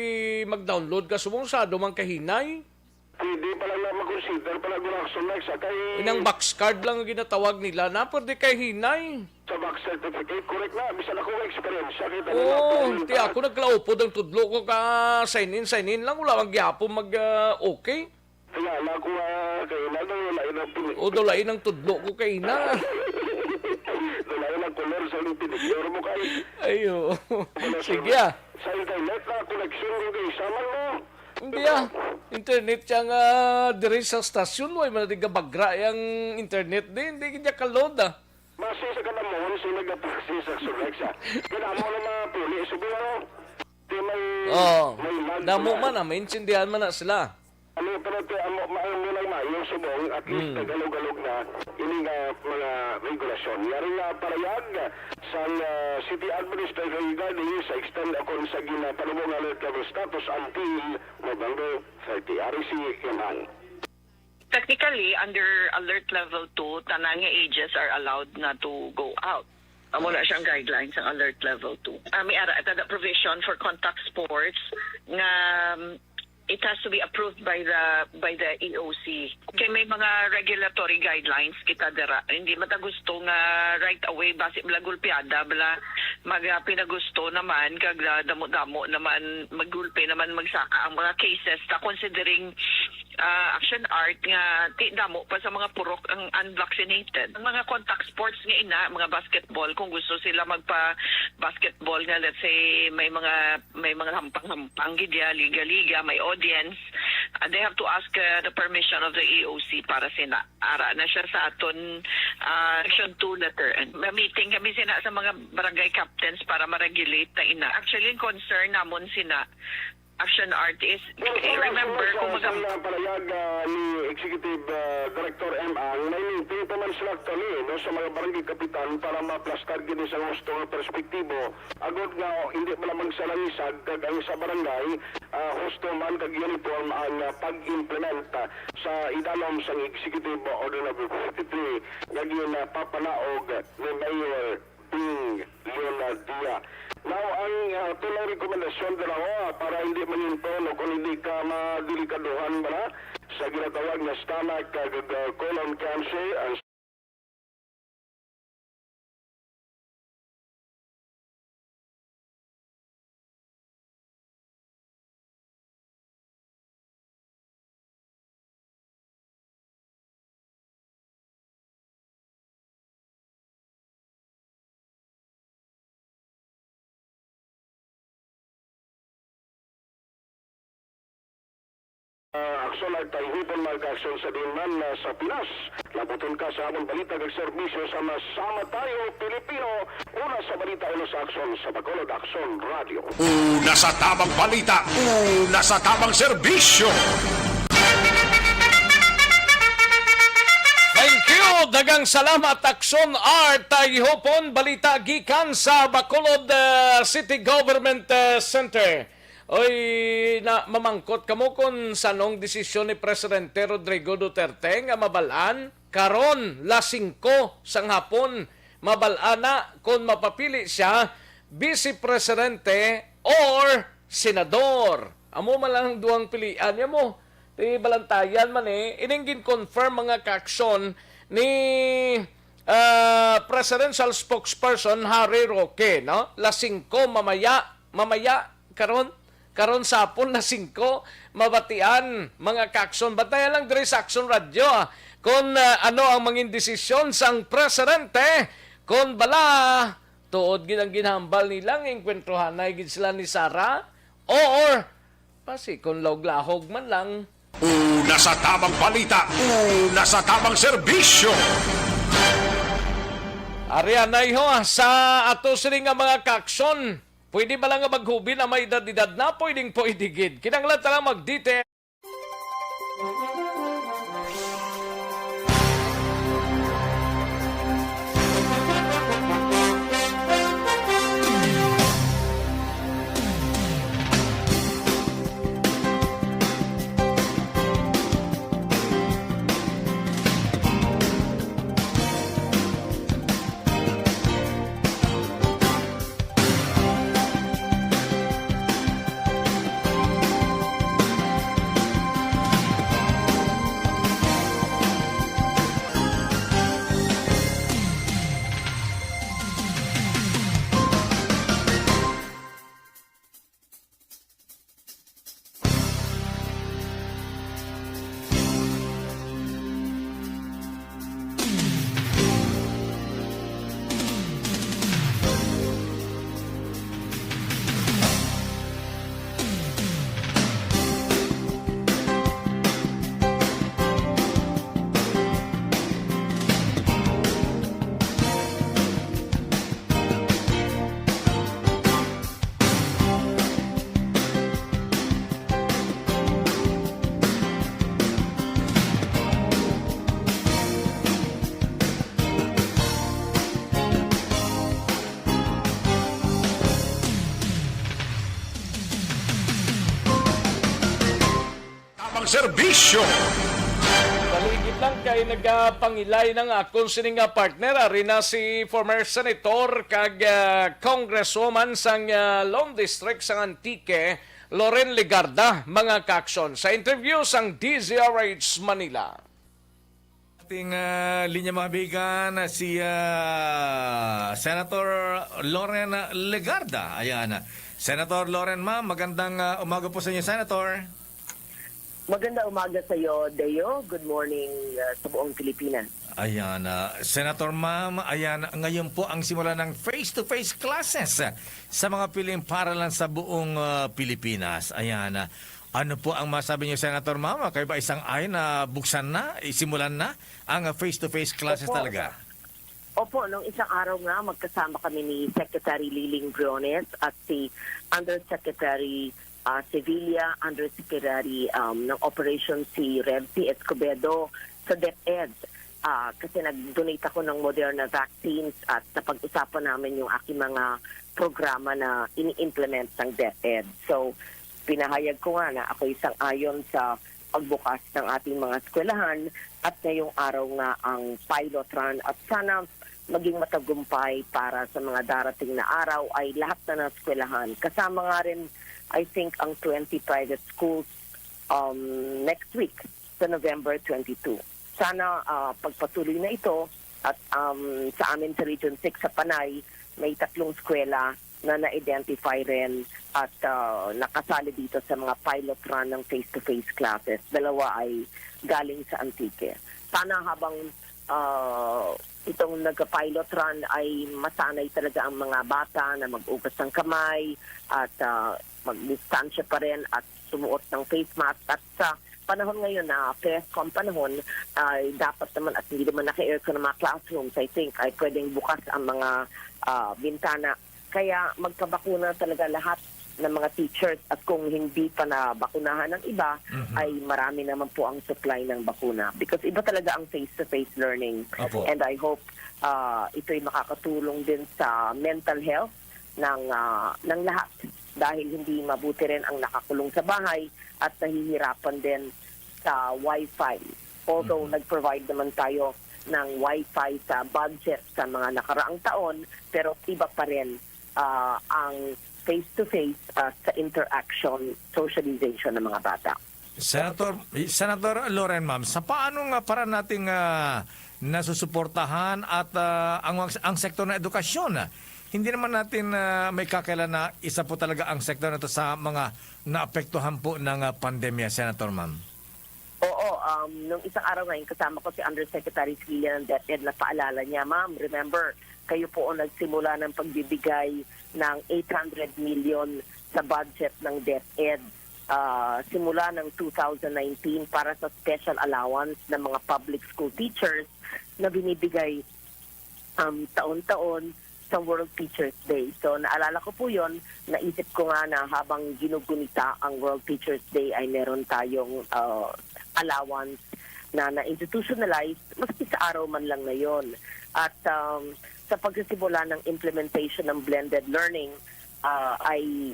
mag-download ka subong sa duman kahinay. Pwede pa lang na makonsider pa lang guna sa next, ah, kay Inang box card lang ang ginatawag nila na, pwede kay hinay. Sa box certificate, correct na. Bisan ako nga experience, kita Oo, nila, ti ako naglaupod ang tudlo ko ka sign in, sign in lang, wala man gyapon mag, ah, okay. Kaya na ako, ah, kay na, no, lain ang pili-, O, do lain ang tudlo ko kay na. Wala na ang color sa imong pedicure mo kay. Ayo. Sige, ah. Sa internet na connection mo kay sama mo. Hindi, ah. Internet siya nga diri sa stasyon, way man di gabagra ang internet di, hindi niya ka-load, ah. Base sa kadamon sa nagapractice sa Sulex, ah. Kadamo na mga puli, subong mo. Di may, Oh, may lag damo na. Man, ah, maintindihan man na sila. Ano, pero ti, amo, ma-, amo lang maayo subong, at least Mm. nagalog-galog na ini nga mga regulasyon. Yari nga parayag sang, ah, city administrator regarding sa extend o kon sa ginapanumong alert level status until November thirty. Ari si Imang. Technically, under alert level two, tanan nga ages are allowed na to go out. Amo na siyang guidelines ang alert level two. Ah, may ara, tada provision for contact sports nga, um, it has to be approved by the, by the E O C. Kay may mga regulatory guidelines kita dira. Hindi man ta gusto nga right away, basi bala gulpiada, bala mag, ah, pinagusto naman, kag, ah, damo-damo naman, maggulpi naman magsaka ang mga cases ta, considering, ah, Action Art nga ti damo pa sa mga purok ang unvaccinated. Ang mga contact sports nga ina, mga basketball, kung gusto sila magpa-basketball nga, let's say, may mga, may mga hampang-hampang gid ya, liga-liga, may audience, ah, they have to ask, ah, the permission of the E O C para sina. Ara na siya sa aton, ah, section two letter N. May meeting kami sina sa mga barangay captains para ma-regulate ta ina. Actually, ang concern namon sina, Action Art is, Well, eh, remember, sa, kung sa, mag- sa palayag, ah, ni Executive, ah, Director M. Ang, may meeting pa man sila actually, no, sa mga barangay kapitan para maplastar gid sa gusto nga perspektibo. Agod nga, oh, hindi man lang magsalangisag, kag ang sa barangay, ah, husto man kag uniform ang, ah, pag-implement, ah, sa idalom sang Executive Order Number fifty-three nga ginapapanaog ni Mayor Bing Leonadia. Now, ang, ah, aton lang rekomendasyon dira, oh, para hindi manginton o kung hindi ka madelikaduhan ba na sa ginatawag nga stomach, ah, kag, ah, colon cancer, ang Ah, aksyon at taihipon, mga kaaksyon sa diin man, ah, sa Pinas. Labuton ka sa amon balita kag serbisyo sa Sama Tayo Pilipino. Una sa balita, una sa aksyon, sa Bacolod Aksyon Radio. Una sa tamang balita, una sa tamang serbisyo. Thank you. Daghang salamat, Aksyon Art. Taihipon balita gikan sa Bacolod, ah, City Government, ah, Center. Oy, na mamangkot kamo kon sanong desisyon ni Presidente Rodrigo Duterte nga mabal-an karon, las singko sang hapon, mabal-an na kon mapapili siya Vice Presidente or Senador. Amo man lang ang duhang pilian niya mo. Ti balantayan man eh, ining gin-confirm, mga kaaksyon, ni, ah, Presidential Spokesperson Harry Roque, no? Las singko mamaya, mamaya, karon, karon sa hapon, las singko, mabatian, mga kaaksyon. Bantayan lang diri sa Aksyon Radio, ah, kung, ah, ano ang mangin desisyon sang presidente, kung bala, tuod gid ang ginhambal nila nga engkwentrohanay gid sila ni Sara, or basi kon lahog-lahog man lang. Una sa tamang balita, una sa tamang serbisyo. Ari anay ho, ah, sa ato sini nga mga kaaksyon. Pwede ba lang nga maghubin ang may edad-edad na? Pwedeng pwede gid. Kinahanglan ta lang mag-detail. Tamang serbisyo. Paligid lang kay nagapangilay na nga akon sini nga partner, ari na si former senator kag, ah, congresswoman sang, ah, Lone District sang Antique, Loren Legarda, mga kaaksyon. Sa interview sang D Z R H Manila. Ating, ah, linya, mga kaibigan, si, ah, Senator Loren Legarda. Ayan. Senator Loren, ma'am, magandang, ah, umaga po sa inyo, Senator. Magandang umaga sa iyo, Deo. Good morning, ah, sa buong Pilipinas. Ayan, ah, Senator, ma'am, ayan, ngayon po ang simula ng face-to-face classes sa mga piling paaralan sa buong, ah, Pilipinas. Ayan, ah, ano po ang masabi niyo, Senator, ma'am? Kayo ba isang ay na buksan na, isimulan na ang, ah, face-to-face classes Opo. talaga? Opo, nung isang araw nga, magkasama kami ni Secretary Liling Briones at si Undersecretary, ah, Sevilla, Undersecretary, um, ng Operations si Revsy Escobedo sa DepEd. Ah, kasi nag-donate ako ng Moderna vaccines at napag-usapan namin yung aking mga programa na ini-implement ng DepEd. So, pinahayag ko nga na ako'y sang-ayon sa pagbukas ng ating mga eskwelahan at ngayong araw nga ang pilot run at sana maging matagumpay para sa mga darating na araw ay lahat na ng eskwelahan. Kasama nga rin, I think, ang twenty private schools, um, next week sa November twenty-two. Sana, ah, pagpatuloy na ito at, um, sa amin sa Region six sa Panay, may tatlong eskwela na na-identify rin at, ah, nakasali dito sa mga pilot run ng face-to-face classes. Dalawa ay galing sa Antique. Sana habang, ah, itong nagka-pilot run ay masanay talaga ang mga bata na mag-ugas ng kamay at, ah, magdistansya pa rin at sumuot ng face mask. At sa panahon ngayon na pareho ang panahon, ay dapat naman at hindi naman naka-aircon ang mga classrooms, I think, ay pwedeng bukas ang mga, ah, bintana. Kaya magpabakuna talaga lahat ng mga teachers at kung hindi pa nabakunahan ng iba, Mhm. ay marami naman po ang supply ng bakuna. Because iba talaga ang face-to-face learning. Opo. And I hope, ah, ito'y makakatulong din sa mental health ng, ah, ng lahat. Dahil hindi mabuti rin ang nakakulong sa bahay at nahihirapan din sa wifi. Although Mhm. nag-provide naman tayo ng wifi sa budget sa mga nakaraang taon, pero iba pa rin, ah, ang face-to-face, ah, sa interaction, socialization ng mga bata. Senator, Senator Loren, ma'am, sa paano nga para nating, ah, nasusuportahan at, ah, ang, ang sektor ng edukasyon? Hindi naman natin, ah, may kakailan na isa po talaga ang sektor na to sa mga naapektuhan po ng, ah, pandemya, Senator, ma'am. Oo, um, nung isang araw ngayon, kasama ko si Undersecretary Scalia ng DepEd, na paalala niya, "Ma'am, remember, kayo po ang nagsimula ng pagbibigay ng eight hundred million sa budget ng DepEd, ah, simula ng two thousand nineteen para sa special allowance ng mga public school teachers na binibigay, um, taon-taon sa World Teachers Day. So, naalala ko po yon, naisip ko nga na habang ginugunita ang World Teachers Day ay meron tayong uh, allowance na na-institutionalize, maski sa araw man lang na yon. At um, sa pagsisimula ng implementation ng blended learning, uh, ay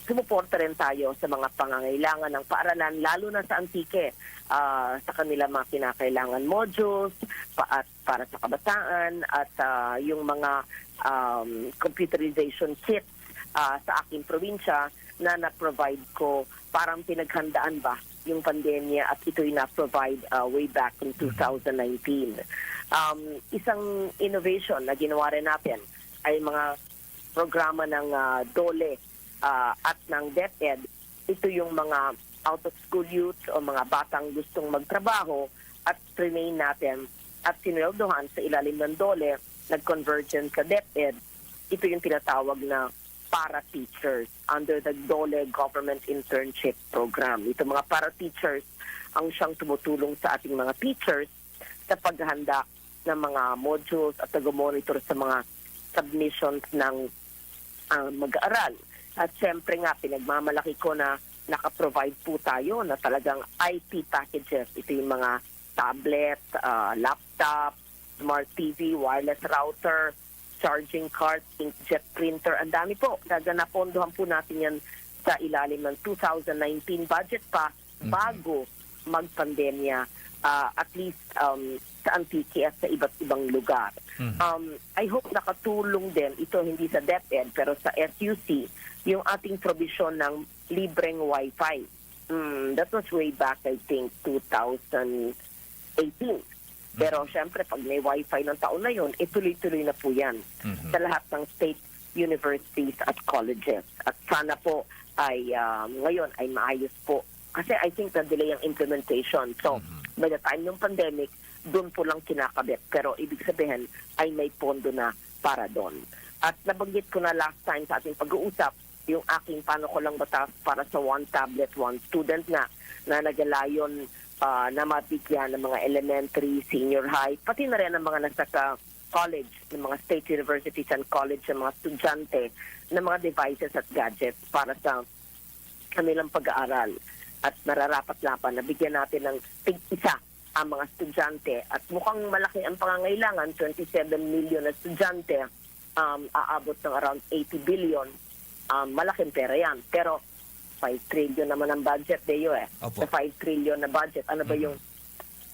sumuporta rin tayo sa mga pangangailangan ng paaralan, lalo na sa Antique, uh, sa kanila mga kinakailangan modules, pa, at para sa kabataan at ah, yung mga um, computerization kits ah, sa aking probinsya na na-provide ko, parang pinaghandaan ba yung pandemya at ito'y na-provide ah, way back in two thousand nineteen. Um, isang innovation na ginawa rin natin ay mga programa ng ah, DOLE ah, at ng DepEd. Ito yung mga out-of-school youth o mga batang gustong magtrabaho at trinain natin at sinweldohan sa ilalim ng DOLE, nag-convergence sa DepEd. Ito yung tinatawag na para-teachers under the DOLE Government Internship Program. Ito mga para-teachers ang siyang tumutulong sa ating mga teachers sa paghahanda ng mga modules at nag-monitor sa mga submissions ng ah, mag-aaral. At siyempre nga, pinagmamalaki ko na naka-provide po tayo na talagang I T packages. Ito yung mga tablet, ah, laptop, smart T V, wireless router, charging card, inkjet printer. Ang dami po. Talaga napondohan po natin yan sa ilalim ng two thousand nineteen budget pa Mhm. bago magpandemya, ah, at least um, sa Antique at sa iba't ibang lugar. Mhm. Um, I hope nakatulong din ito, hindi sa DepEd pero sa S U C, yung ating provision ng libreng wifi. Mm, that was way back, I think, two thousand eighteen. Pero Mhm. syempre, pag may wifi ng taon na yun, eh, tuloy-tuloy na po yan Mhm. sa lahat ng state universities at colleges. At sana po ay um, ngayon ay maayos po. Kasi I think na-delay ang implementation. So, Mhm. by the time ng pandemic, doon po lang kinakabit. Pero ibig sabihin ay may pondo na para doon. At nabanggit ko na last time sa ating pag-uusap, yung aking panukulang batas para sa one tablet, one student na, na nagalayon ah, na mabigyan ng mga elementary, senior high, pati na rin ang mga nasa ka college, ng mga state universities and college, ng mga estudyante, ng mga devices at gadgets para sa kanilang pag-aaral. At nararapat-dapat na bigyan natin ng tig-isa ang mga estudyante. At mukhang malaki ang pangangailangan, twenty-seven million na estudyante, um, aabot ng around eighty billion. Um, malaking pera yan. Pero five trillion naman ang budget, Deo, eh. Opo. Sa five trillion na budget, ano ba Mhm. yung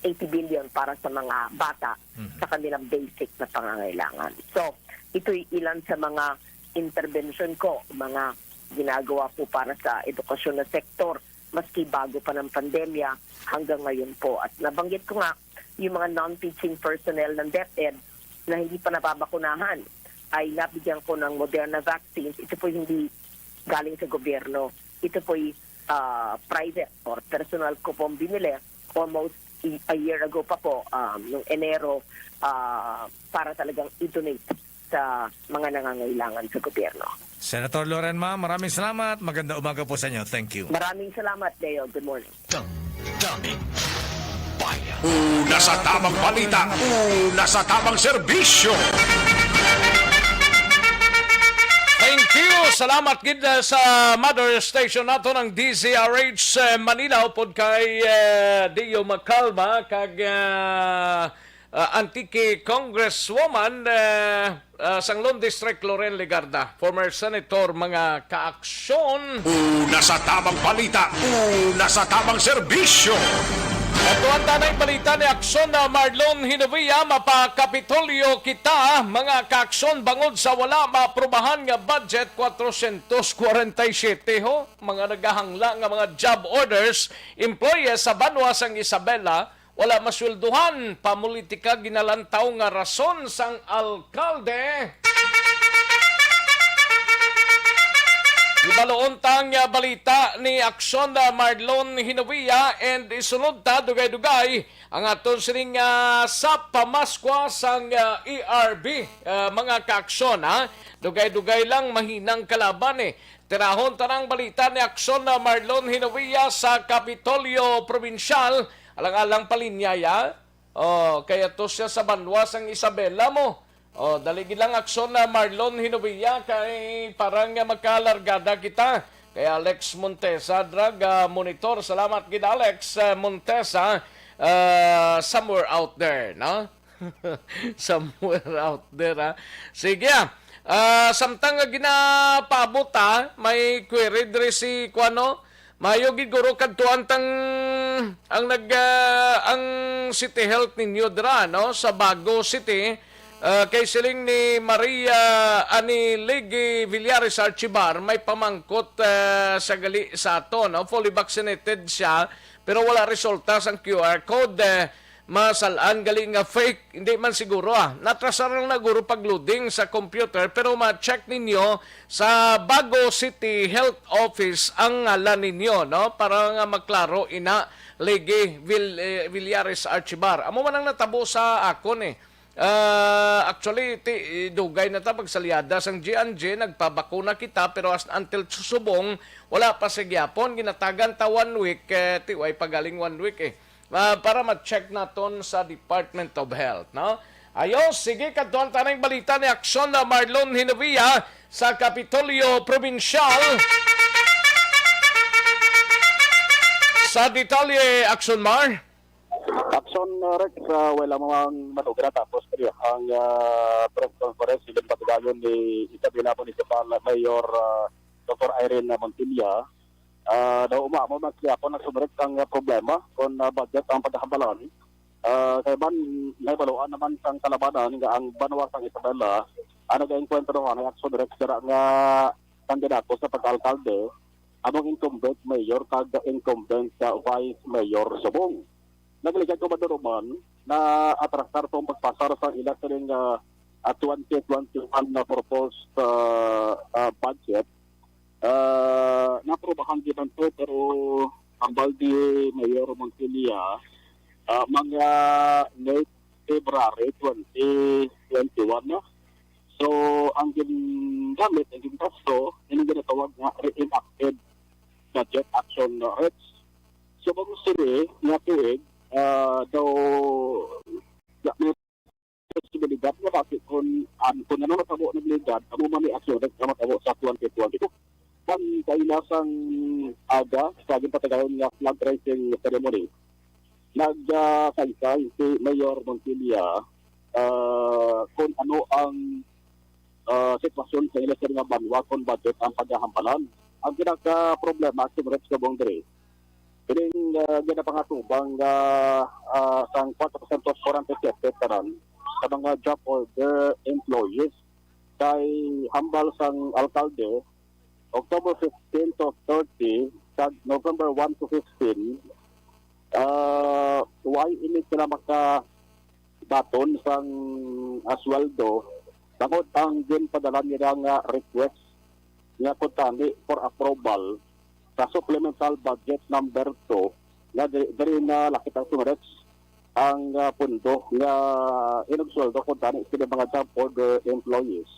eighty billion para sa mga bata Mhm. sa kanilang basic na pangangailangan? So, ito'y ilan sa mga intervention ko, mga ginagawa ko para sa edukasyon na sektor, maski bago pa ng pandemya hanggang ngayon po. At nabanggit ko nga, yung mga non-teaching personnel ng DepEd na hindi pa nababakunahan ay nabigyan ko ng Moderna vaccines. Ito po hindi galing sa gobyerno. Ito po'y ah, private or personal ko pong binili almost a year ago pa po, um, nung Enero, ah, para talagang i-donate sa mga nangangailangan sa gobyerno. Senator Loren, ma'am, maraming salamat. Maganda umaga po sa inyo. Thank you. Maraming salamat, Leo. Good morning. Damdamin Bayan. Una sa tamang balita, una sa tamang serbisyo. Thank you. Salamat gid, uh, sa mother station nato ng D Z R H, uh, Manila, upod kay, uh, Dio Macalma kag, uh, uh, Antique Congresswoman, uh, uh, Sanglon District Loren Legarda, former senator, mga kaaksyon. Una sa tamang balita, una sa tamang serbisyo. Ito ang tanay balita ni Aksyon na Marlon Hinovia, mapakapitolyo kita, mga kaaksyon, bangod sa wala maaprubahan nga budget, kwatrosyentos kwarenta y siyete ho, mga nagahangla nga mga job orders, employees sa banwa sang Isabela, wala masweldohan, pamulitika ginalantaw nga rason sang alkalde. Ibaluon ta ang, ah, balita ni Aksyon, ah, Marlon Hinovia, and isunod ta, dugay-dugay, ang aton sining, ah, sa pamaskwa sang, ah, E R B, ah, mga kaaksyon, ha? Dugay-dugay lang, mahinang kalaban, eh. Tirahon ta na ang balita ni Aksyon na Marlon Hinovia sa Kapitolyo Probinsyal. Alang-alang palinyaya. Oh, kaya to siya sa banwa sang Isabela mo. Oh, dali gid lang aksyon na Marlon Hinovia kay parang nga magkalargada kita. Kay Alex Montesa, drug ah, monitor. Salamat gid Alex ah, Montesa. Ah, somewhere out there, no? Somewhere out there, ha? Sige, ah. Ah, samtang nga ginapaabot, ha, may query diri si kuano. Mayo gid guro kadtuan tang ang nag ah, ang City Health ninyo dira, no, sa Bago City. Ah, kay siling ni Maria ani Ligi Villares Archibar, may pamangkot ah, sa gali sa ato, no? Fully vaccinated siya pero wala resulta sang Q R code. Eh, masal-an gali nga fake, hindi man siguro ah. Natrasar lang na guro pag-loading sa computer pero ma-check ninyo sa Bago City Health Office ang ngalan ninyo, no? Para nga maklaro ina Ligi Vil, eh, Villares Archibar. Amo man ang natabo sa akon eh. Ah, actually, ti, dugay na ta pagsalyada sang G and G, nagpabakuna kita, pero as, until subong, wala pa sa gyapon. Ginatagan ta one week, eh, ti, way pa galing one week eh. Ah, para ma-check naton sa Department of Health, no? Ayos, sige, kadtuan ta na yung balita ni Aksyon na Marlon Hinovia sa Kapitolyo Probinsyal. Sa detalye, Aksyon Mar. Action, uh, Rex, uh, wala mo ang matugid na tapos pero ang uh, press conference, ilan patugayon ni Isabela Municipal Mayor uh, Doctor Irene Montilla. Uh, daw umamo man siya po nagsumirit ang uh, problema kung uh, budget ang pagkahambalan. Uh, kay ban, nahibaluan naman sang kalabanan nga ang banwa sang Isabela ang nag-enkwentro nga ang action Rex dira nga kandidato sa pagkaalkalde among incumbent mayor kag incumbent sa vice mayor subong. Nagligad ko maduruman na atrasar tong pagpasar sa ila sining ah, ah, twenty twenty-one na proposed ah, ah, budget. Ah, naprobahan gyud man to, pero ang baldi Mayor Montilla, ah, mga late February twenty twenty-one na. So, ang gingamit, ang gingasto, yung ginatawag nga reenacted budget action rates. So, kung sini nga tuig, ah, daw, ya, may posibilidad nga bakit kung, an, kung ano natabo ng legalidad, amo man ni action rate nga matabo sa twenty twenty-two. Ang kaila sang aga sa ginpatigayon nga flag raising ceremony, nagsaysay si Mayor Montilla ah, kung ano ang ah, sitwasyon sa ila sir nga banwa kung budget ang paghahambalan. Ang pinaka problema sa Rex Kabong diri, ining uh, ginapangatubang nga uh, sang four thousand forty-seven tanan sa mga job order employees kay hambal sang alkalde October fifteen to thirty kag November one to fifteen, ah, why ini sila makabaton sang ah, sweldo tungod ang ginpadala nila nga request nga kuntani for approval sa supplemental budget number two nga diri, diri na lakit ang Sumarex ang ah, pundo nga inugsweldo kuntani sila mga job order employees.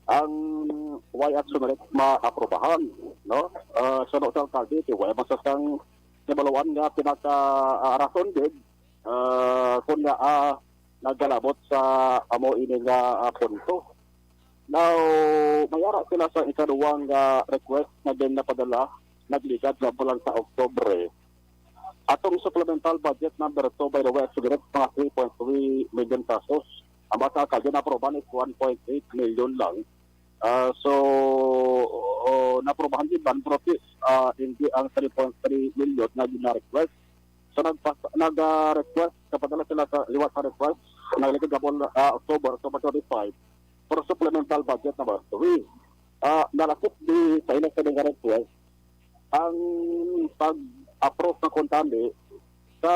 Ang way action rate maaprobahan, no? Ah, suno sa alkalde, ti way man sa sang nabaluan nga pinaka ah, rason gid ah, kun nga ah, nagkalabot sa amo ini nga ah, punto. Now, may ara sila sa ikaduwang nga request nga din napadala, nagligad nga bulan sa Oktubre. Atong supplemental budget number two, by the way, actually, mga three point three million pesos. Ang bata alkalde na aprobahan is one point eight million lang. Ah, so, oh, naprobahan din man, pero ah, hindi ang three point three million na gina-request. So, nagpas, nag-request, kapadala sila sa liwat sa request, naglikod gabon ah, October, October twenty-five, for supplemental budget number three. Ah, nalakip di sa ilang sa nga request ang pag-approve ng kontante sa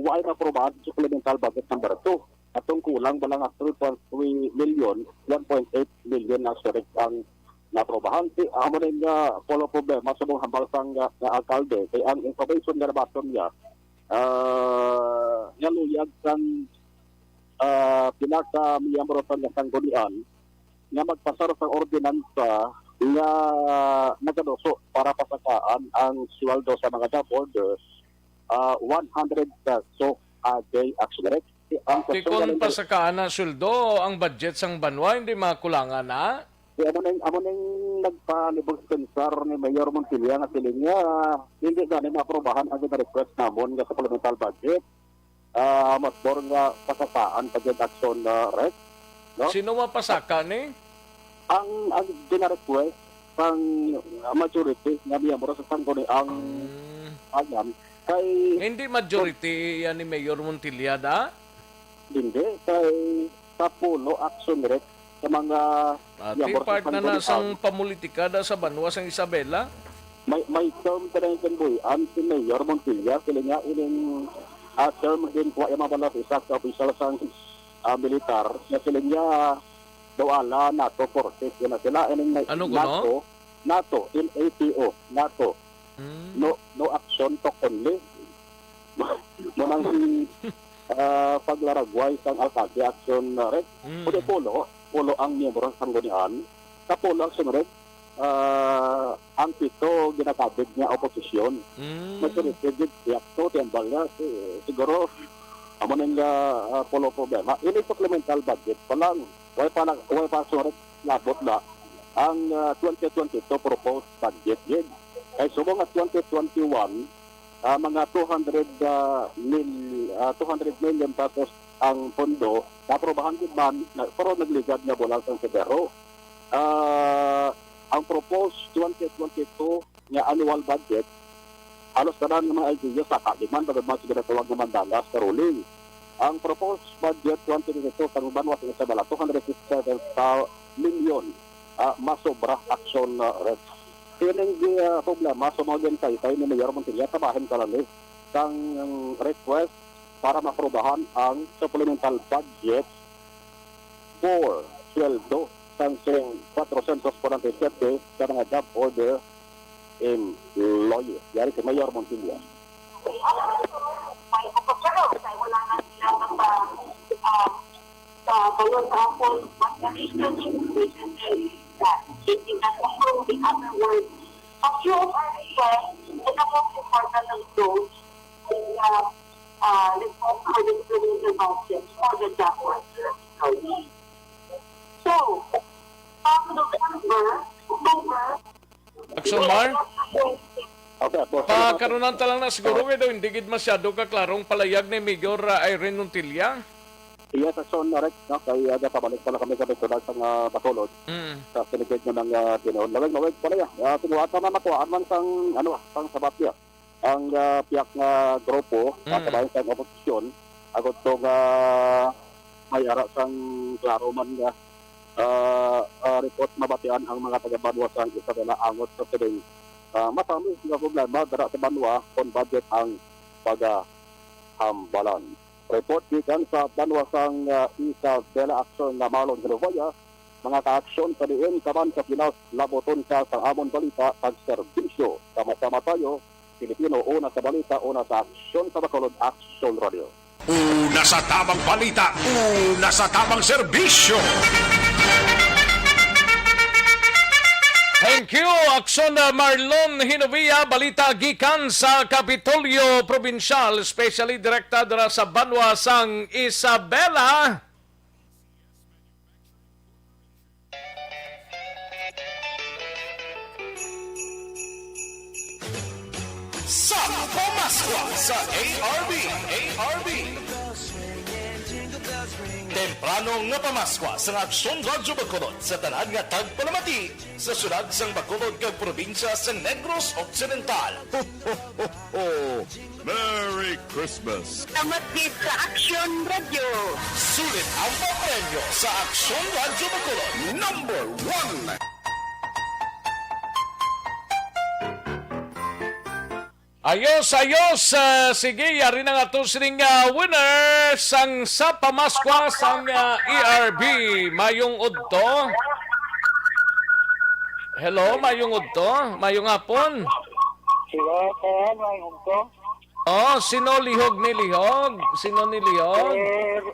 why na aprobahan sa supplemental budget number two. Atong kulang ba lang nga three point three million, one point eight million na actually ang naprobahan. Si, amo na nga polo problema sa mga hambal sang nga, nga alkalde. Kay ang information nga nabaton niya, ah, nga luyag sang ah, pila ka miyembro sa nga sanggunian nga magpasar sa ordinansa nga nagaduso para pasakaan ang sweldo sa mga job orders, ah, one hundred peso a day, actually. Ang Ti question kon nga nag- pasakaan na sweldo ang budget sang banwa, hindi makulangan na? Di, amo ning, amo ning nagpalibog sa pensar ni Mayor Montilla nga siling niya, hindi gani maaprobahan ang gina-request namon nga supplemental budget. Ah, mas more nga pasasaan pa gyud action, ah, Rex, no? Sino mapasaka ni? Ang, ang gina-request sang majority nga miyembro sa Sangguniang Mm. Bayan kay Hindi majority yan ni Mayor Montilla, da? Hindi, kay sa pulo action, Rex, sa mga Ati, miyembro sa part na na Sangguniang sang pamulitika da sa banwa sang Isabela. May, may term ka na yung kinbuhian si Mayor Montilla, sila nga ining, ah, term din kuha yung mga balas isa ka opisyal sang, ah, militar, nga sila nga daw ala NATO forces, yun na sila, ining na-, Ano kuno? NATO, NATO, N A T O, NATO. Mm. No, no action, talk only. Mo nang si, ah, paglaragway sang alkalde action, ah, Rex. Mm. Kundi pulo, pulo ang miyembro sa sanggunian. Sa pulo action, Rex, ah, ang pito ginakabig nga oposisyon. Mm. Majority gid, tiyakto, tiyambal niya. Si-, siguro, amo na nga, ah, pulo problema. Ini supplemental budget pa lang. Way pa lang, way pa, sorry, labot na ang, ah, twenty twenty-two proposed budget gid. Kay subong nga twenty twenty-one, ah, mga two hundred, ah, mil-, ah, two hundred million pesos ang pondo, naaprobahan gid man, na, pero nagligad nga bulan sang Pebrero. Ah, ang proposed twenty twenty-two nga annual budget, halos tanan nga mga L G Us saka di man, bagod man sa ginatawag nga mandalas sa ruling. Ang proposed budget twenty twenty-two sang banwa sa Isabela, two hundred sixty-seven million, ah, masobra action, ah, Rex. Kining, ah, problema sa mga gintaytay ni Mayor Montilla sa bahin kalali sang request para maprobahan ang supplemental budget for sweldo sang sing kwatrocientos forty-seven ka mga job order employees. Yari si Mayor Montilla. A few of our requests, the most important of those, is, uh, uh, responsible implementing budget for the job worker employees. So, from November, October, Action, Mar? Okay, boss. Pa, karunan ta lang na siguro, kay daw hindi gid masyado ka klarong palayag ni Mayor, ah, Irene Montilla. Yes, Action, Rex, no? Kay, ah, gapabalik pa lang kami sa Bacolod, sa, ah, Bacolod, Mm. sa Senate nga nang, ah, tinuon. Lawig-lawig pa na yan. Ah, siguro ata na makuhaan man sang, ano, sang sabat niya. Ang, ah, piyak nga grupo, Mm. kabahin sa oposisyon, agod to nga may ara sang klaro man nga, ah, ah, report mabatian ang mga taga-banwa sang Isabela angot sa sining, ah, masami nga problema dira sa banwa kon budget ang pagahambalan. Report gikan sa banwa sang, ah, Isabela Action nga Marlon Genovia, mga kaaksyon sa diin ka man sa Pinas, labuton ka sa amon balita kag serbisyo. Sama-sama tayo, Pilipino, una sa balita, una sa aksyon sa Bacolod, Aksyon Radio. Una sa tamang balita, una sa tamang serbisyo. Thank you, Aksyon, uh, Marlon Hinovia. Balita gikan sa Kapitolyo Probinsyal, especially direkta dira sa banwa sang Isabela. Sa Pamaskwa sa A R B, A R B. Temprano nga pamaskwa sa Aksyon Radyo Bacolod sa tanan nga tagpalamati sa syudad sang Bacolod kag probinsya sa Negros Occidental. Ho, ho, ho, ho! Merry Christmas! Salamat gid sa Aksyon Radyo. Sulit ang papremyo sa Aksyon Radyo Bacolod, number one. Ayos, ayos. Ah, sige, yari na nga to sining, ah, winner sang sa pamaskwa sang, ah, A R B. Mayong udto. Hello, mayong udto. Mayong hapon. Hello, sir. Mayong udto. Oh, sino lihog ni lihog? Sino ni lihog? Eh,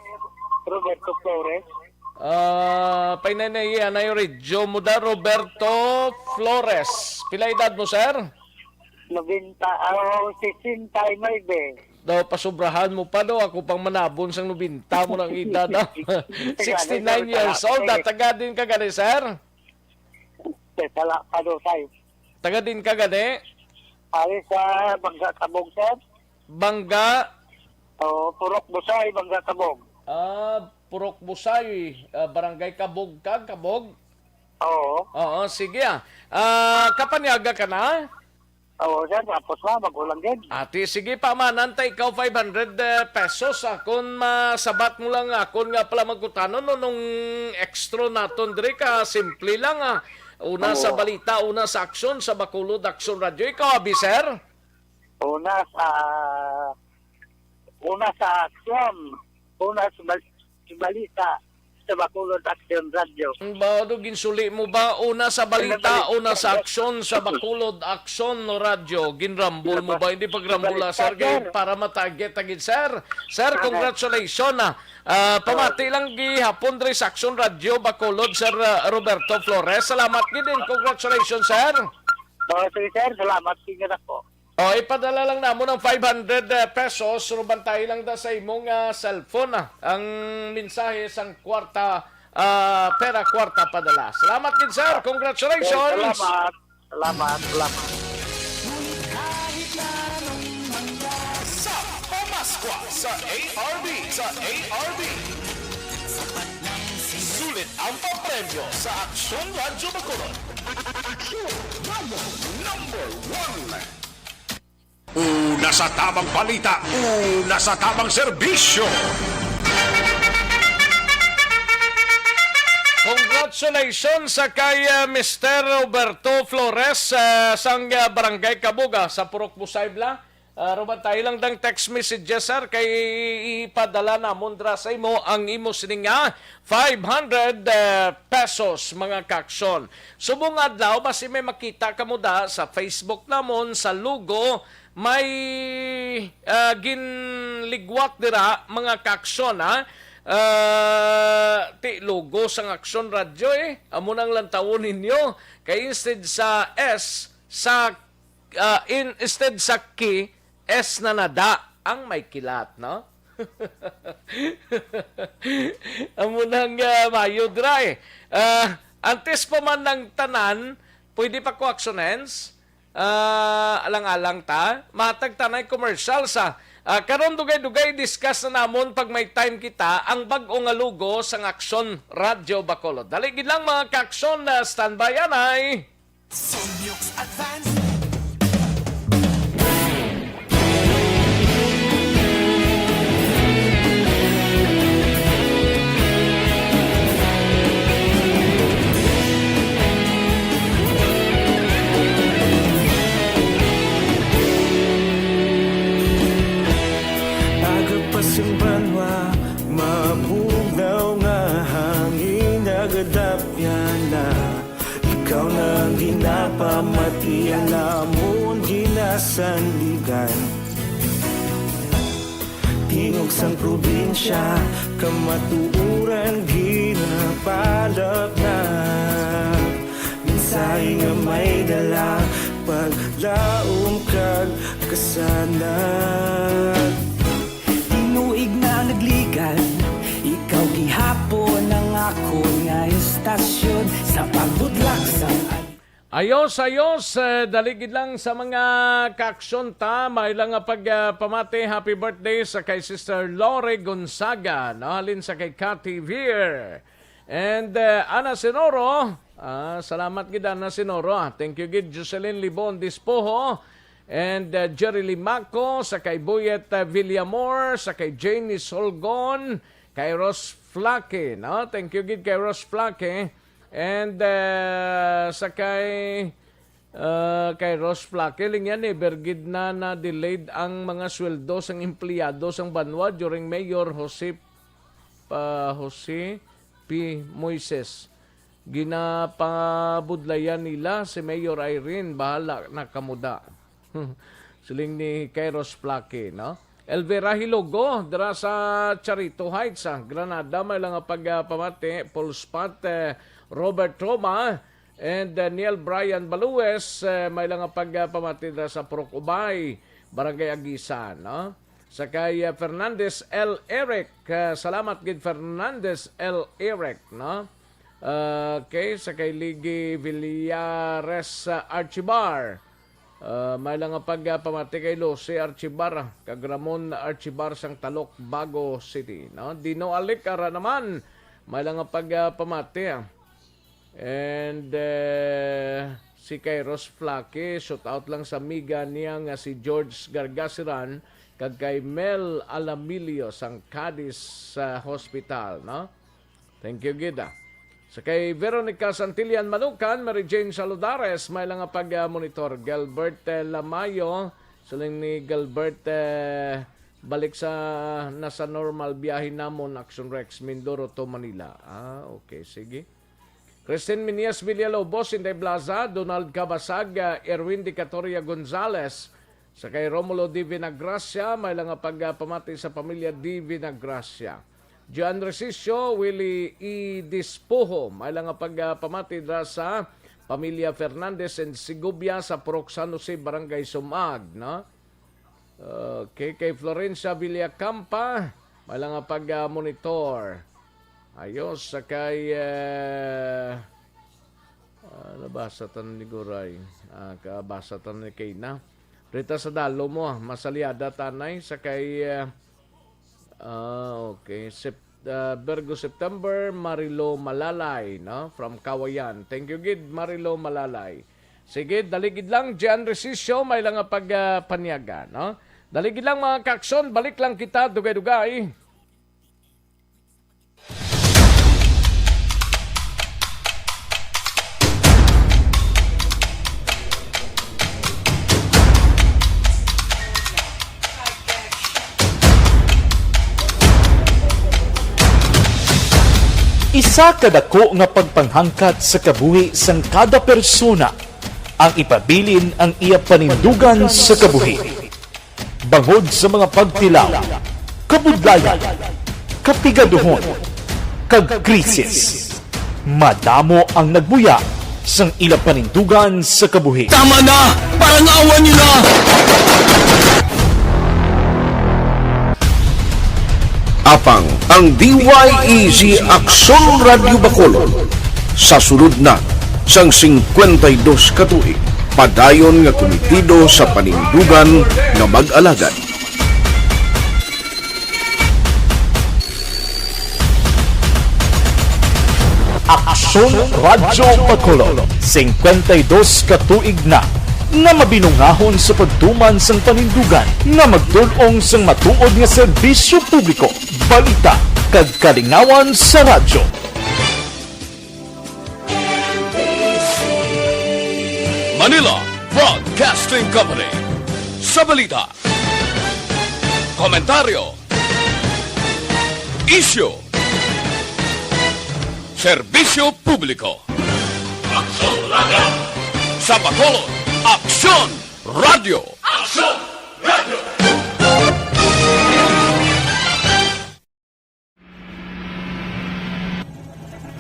Roberto Flores. Ah, painay na iya na yung radio mo da, Roberto Flores. Pila edad mo, sir? Noventa, oh, sesenta y nueve. Daw, pasobrahan mo pa daw, ako pang manabon sang nobenta mo ng edad, ah. Sixty-nine years old, ah. Taga din ka gani, sir? Sa Sala-, Padusay. Taga din ka gani? Ari sa Bangga Tabog, sir. Bangga? Oo, Purok Busay, Bangga Tabog. Ah, Purok Busay, ah, Barangay Kabog ka, Kabog? Oo. Oo, sige, ah. Ah, kapanyaga ka na? Oo, sir. Tapos na, magulang din. Ati, sige pa, mananta ikaw five hundred, eh, pesos, ah, kung masabat mo lang akon nga pala magkutanon, no, nung extra naton diri ka, simple lang, ah. Una sa Oo. balita, una sa aksyon, sa Bacolod Aksyon Radyo. Ikaw, abi, sir? Una sa, una sa aksyon, una sa bal-, sa balita, sa Bacolod Aksyon Radyo. Ba, ano, ginsuli mo ba? Una sa balita, Balita. una sa aksyon, sa Bacolod Aksyon Radyo. Ginrambol mo ba? Hindi pagrambola, Balita, sir, kay sir. para matarget agad, sir. Sir, Sir. congratulations, ah. Ah, pamati lang gihapon diri sa Aksyon Radyo Bacolod, Sir, ah, Roberto Flores. Salamat gid din. Congratulations, sir. Oh, sige, sir. Salamat, sige na po. Oh, ipadala lang namon ang five hundred, eh, pesos. Rubantahi lang da sa imong, ah, cellphone, ah, ang mensahe sang kwarta, ah, pera, kwarta padala. Salamat gid, sir. Congratulations. Salamat. Salamat. Salamat. Ngunit kahit na anong mangyari sa Pamaskwa sa A R B, sa A R B, sapat lang si Sulit ang papremyo sa Aksyon Radyo Bacolod. Aksyon Radyo number one. Una sa tamang balita, una sa tamang serbisyo. Congratulations sa kay, uh, Mister Roberto Flores, uh, sang, uh, Barangay Kabuga sa Purok Busay bala. Uh, rumantahi lang dang text messages, sir, kay ipadala namon dira sa imo ang imo sining nga five hundred, uh, pesos, mga kaaksyon. Subong adlaw, basi may makita kamo da sa Facebook namon, sa logo, may, ah, ginligwak dira, mga kaaksyon, ha? Ah, ti logo sang Aksyon Radyo, eh. Amo nang lantawon ninyo. Kay instead sa S, sa, ah, in, instead sa K, S na nada ang may kilat, no? Amo nang, ah, mayo dira, eh. Ah, antes pa man ang tanan, pwede pa ko aksyonen? Ah, alang-alang ta, matag tanay commercial sa, ah, karon dugay-dugay discuss na namon pag may time kita ang bag-o nga logo sang Aksyon Radyo Bacolod. Dali gid lang, mga ka-aksyon, ah, standby anay. Sunyok's Advance. Agapas ang banwa, mabugnaw nga hangin, nagadapyan na. Ikaw na ang ginapamati, ang amon ginasandigan. Tingog sang probinsya, kamatuoran ginapalapnap. Mensahe nga may dala, paglaom kag kasanag. Tinuig na nagligan, ikaw gihapon ang akon nga estasyon sa pagbudlak sa Ayos, ayos. Eh, dali gid lang sa mga kaaksyon ta. May lang nga pag, ah, pamati, happy birthday sa kay Sister Lori Gonzaga, no? Halin sa kay Cathy Veer. And, eh, Ana Sinoro, ah, salamat gid, Ana Sinoro, ah. Thank you gid, Jocelyn Libon Dispoho. And, eh, Jerry Limaco, sa kay Boyet, eh, Villamor, sa kay Janice Holgon, kay Rose Flaque, no? Thank you gid kay Rose Flaque. And, eh, sa kay, eh, kay Rose Flaque, lingyan, eh, never gid na na-delayed ang mga sweldo sang empleyado sang banwa during Mayor Jose, ah, Jose P. Moises. Ginapabudlayan nila si Mayor Irene, bahala na kamo da. Siling ni Kairos Flaque, no? Elvira Hilogo, dira sa Charito Heights, ah, Granada, may lang nga pagpamati, Paul Spot, eh, Robert Roma, and, eh, Neil Brian Balues, eh, may lang nga pagpamati dira sa Purok Ubay, Barangay Aguisan, no? Sa kay, ah, Fernandez L. Eric, ah, salamat gid Fernandez L. Eric, no? Ah, okay, sa kay Ligi Villares, ah, Archibar. Ah, may lang nga pag, ah, pamati kay Lucy Archibar, ah, kag Ramon Archibar sang Talok, Bago City, no? Dino Alic, ara naman, may lang nga pag, ah, pamati, ah. And, eh, si Kairos Flaque, shout out lang sa amiga niya nga si George Gargasiran, kag kay Mel Alamilio sang Cadiz sa hospital, no? Thank you gid, ah. Sa kay Veronica Santillan Manukan, Mary Jane Saludares, may lang nga pag, ah, monitor. Gilbert, eh, Lamayo, siling ni Gilbert, eh, balik sa, na sa normal biyahe namon, Action Rex, Mindoro to Manila. Ah, okay, sige. Christine Minias Villalobos, Inday Blaza, Donald Cabasag, ah, Erwin Dicatoria Gonzalez, sa kay Romulo D. Vinagracia, may lang nga pagpamati sa pamilya D. Vinagracia. John Resicio, Willie E. Dispoho, may lang nga pagpamati dira sa pamilya Fernandez and Segovia sa Purok San Jose, Barangay Sumag, no? Okay, kay Florencia Villacampa, may lang nga pag, ah, monitor. Ayos, sa kay, eh, ah, nabasa tan ni Guray. Ah, kabasa tan ni Kayna. Rita sa dalo mo, ah, masaliada tanay, sa kay, eh, ah, okay, Sep-, ah, Virgo September, Marilo Malalay, no? From Kawayan. Thank you gid, Marilo Malalay. Sige, dali gid lang, Jan Resicio, may lang nga pag, ah, panyaga, no? Dali gid lang, mga kakson, balik lang kita, dugay-dugay. Isa ka dako nga pagpanghangkat sa kabuhi sang kada persona ang ipabilin ang iya panindugan sa kabuhi. Bangod sa mga pagtilaw, kabudlayan, kapigaduhon, kag krisis, madamo ang nagbuya sang ila panindugan sa kabuhi. Tama na! Parang awan niyo na! Apang ang D Y E G Aksyon Radyo Bacolod sa sulod na sang singkwenta y dos ka tuig, padayon nga kumitido sa panindugan nga mag-alagad. Aksyon Radyo Bacolod, singkwenta y dos ka tuig na nga mabinungahon sa pagtuman sang panindugan nga magdul-ong sang matuod nga serbisyo publiko, balita, kag kalingawan sa radyo. Manila Broadcasting Company. Sa balita, komentaryo, isyu, serbisyo publiko. Aksyon Radyo. Sa Bacolod, Aksyon Radyo. Aksyon Radyo.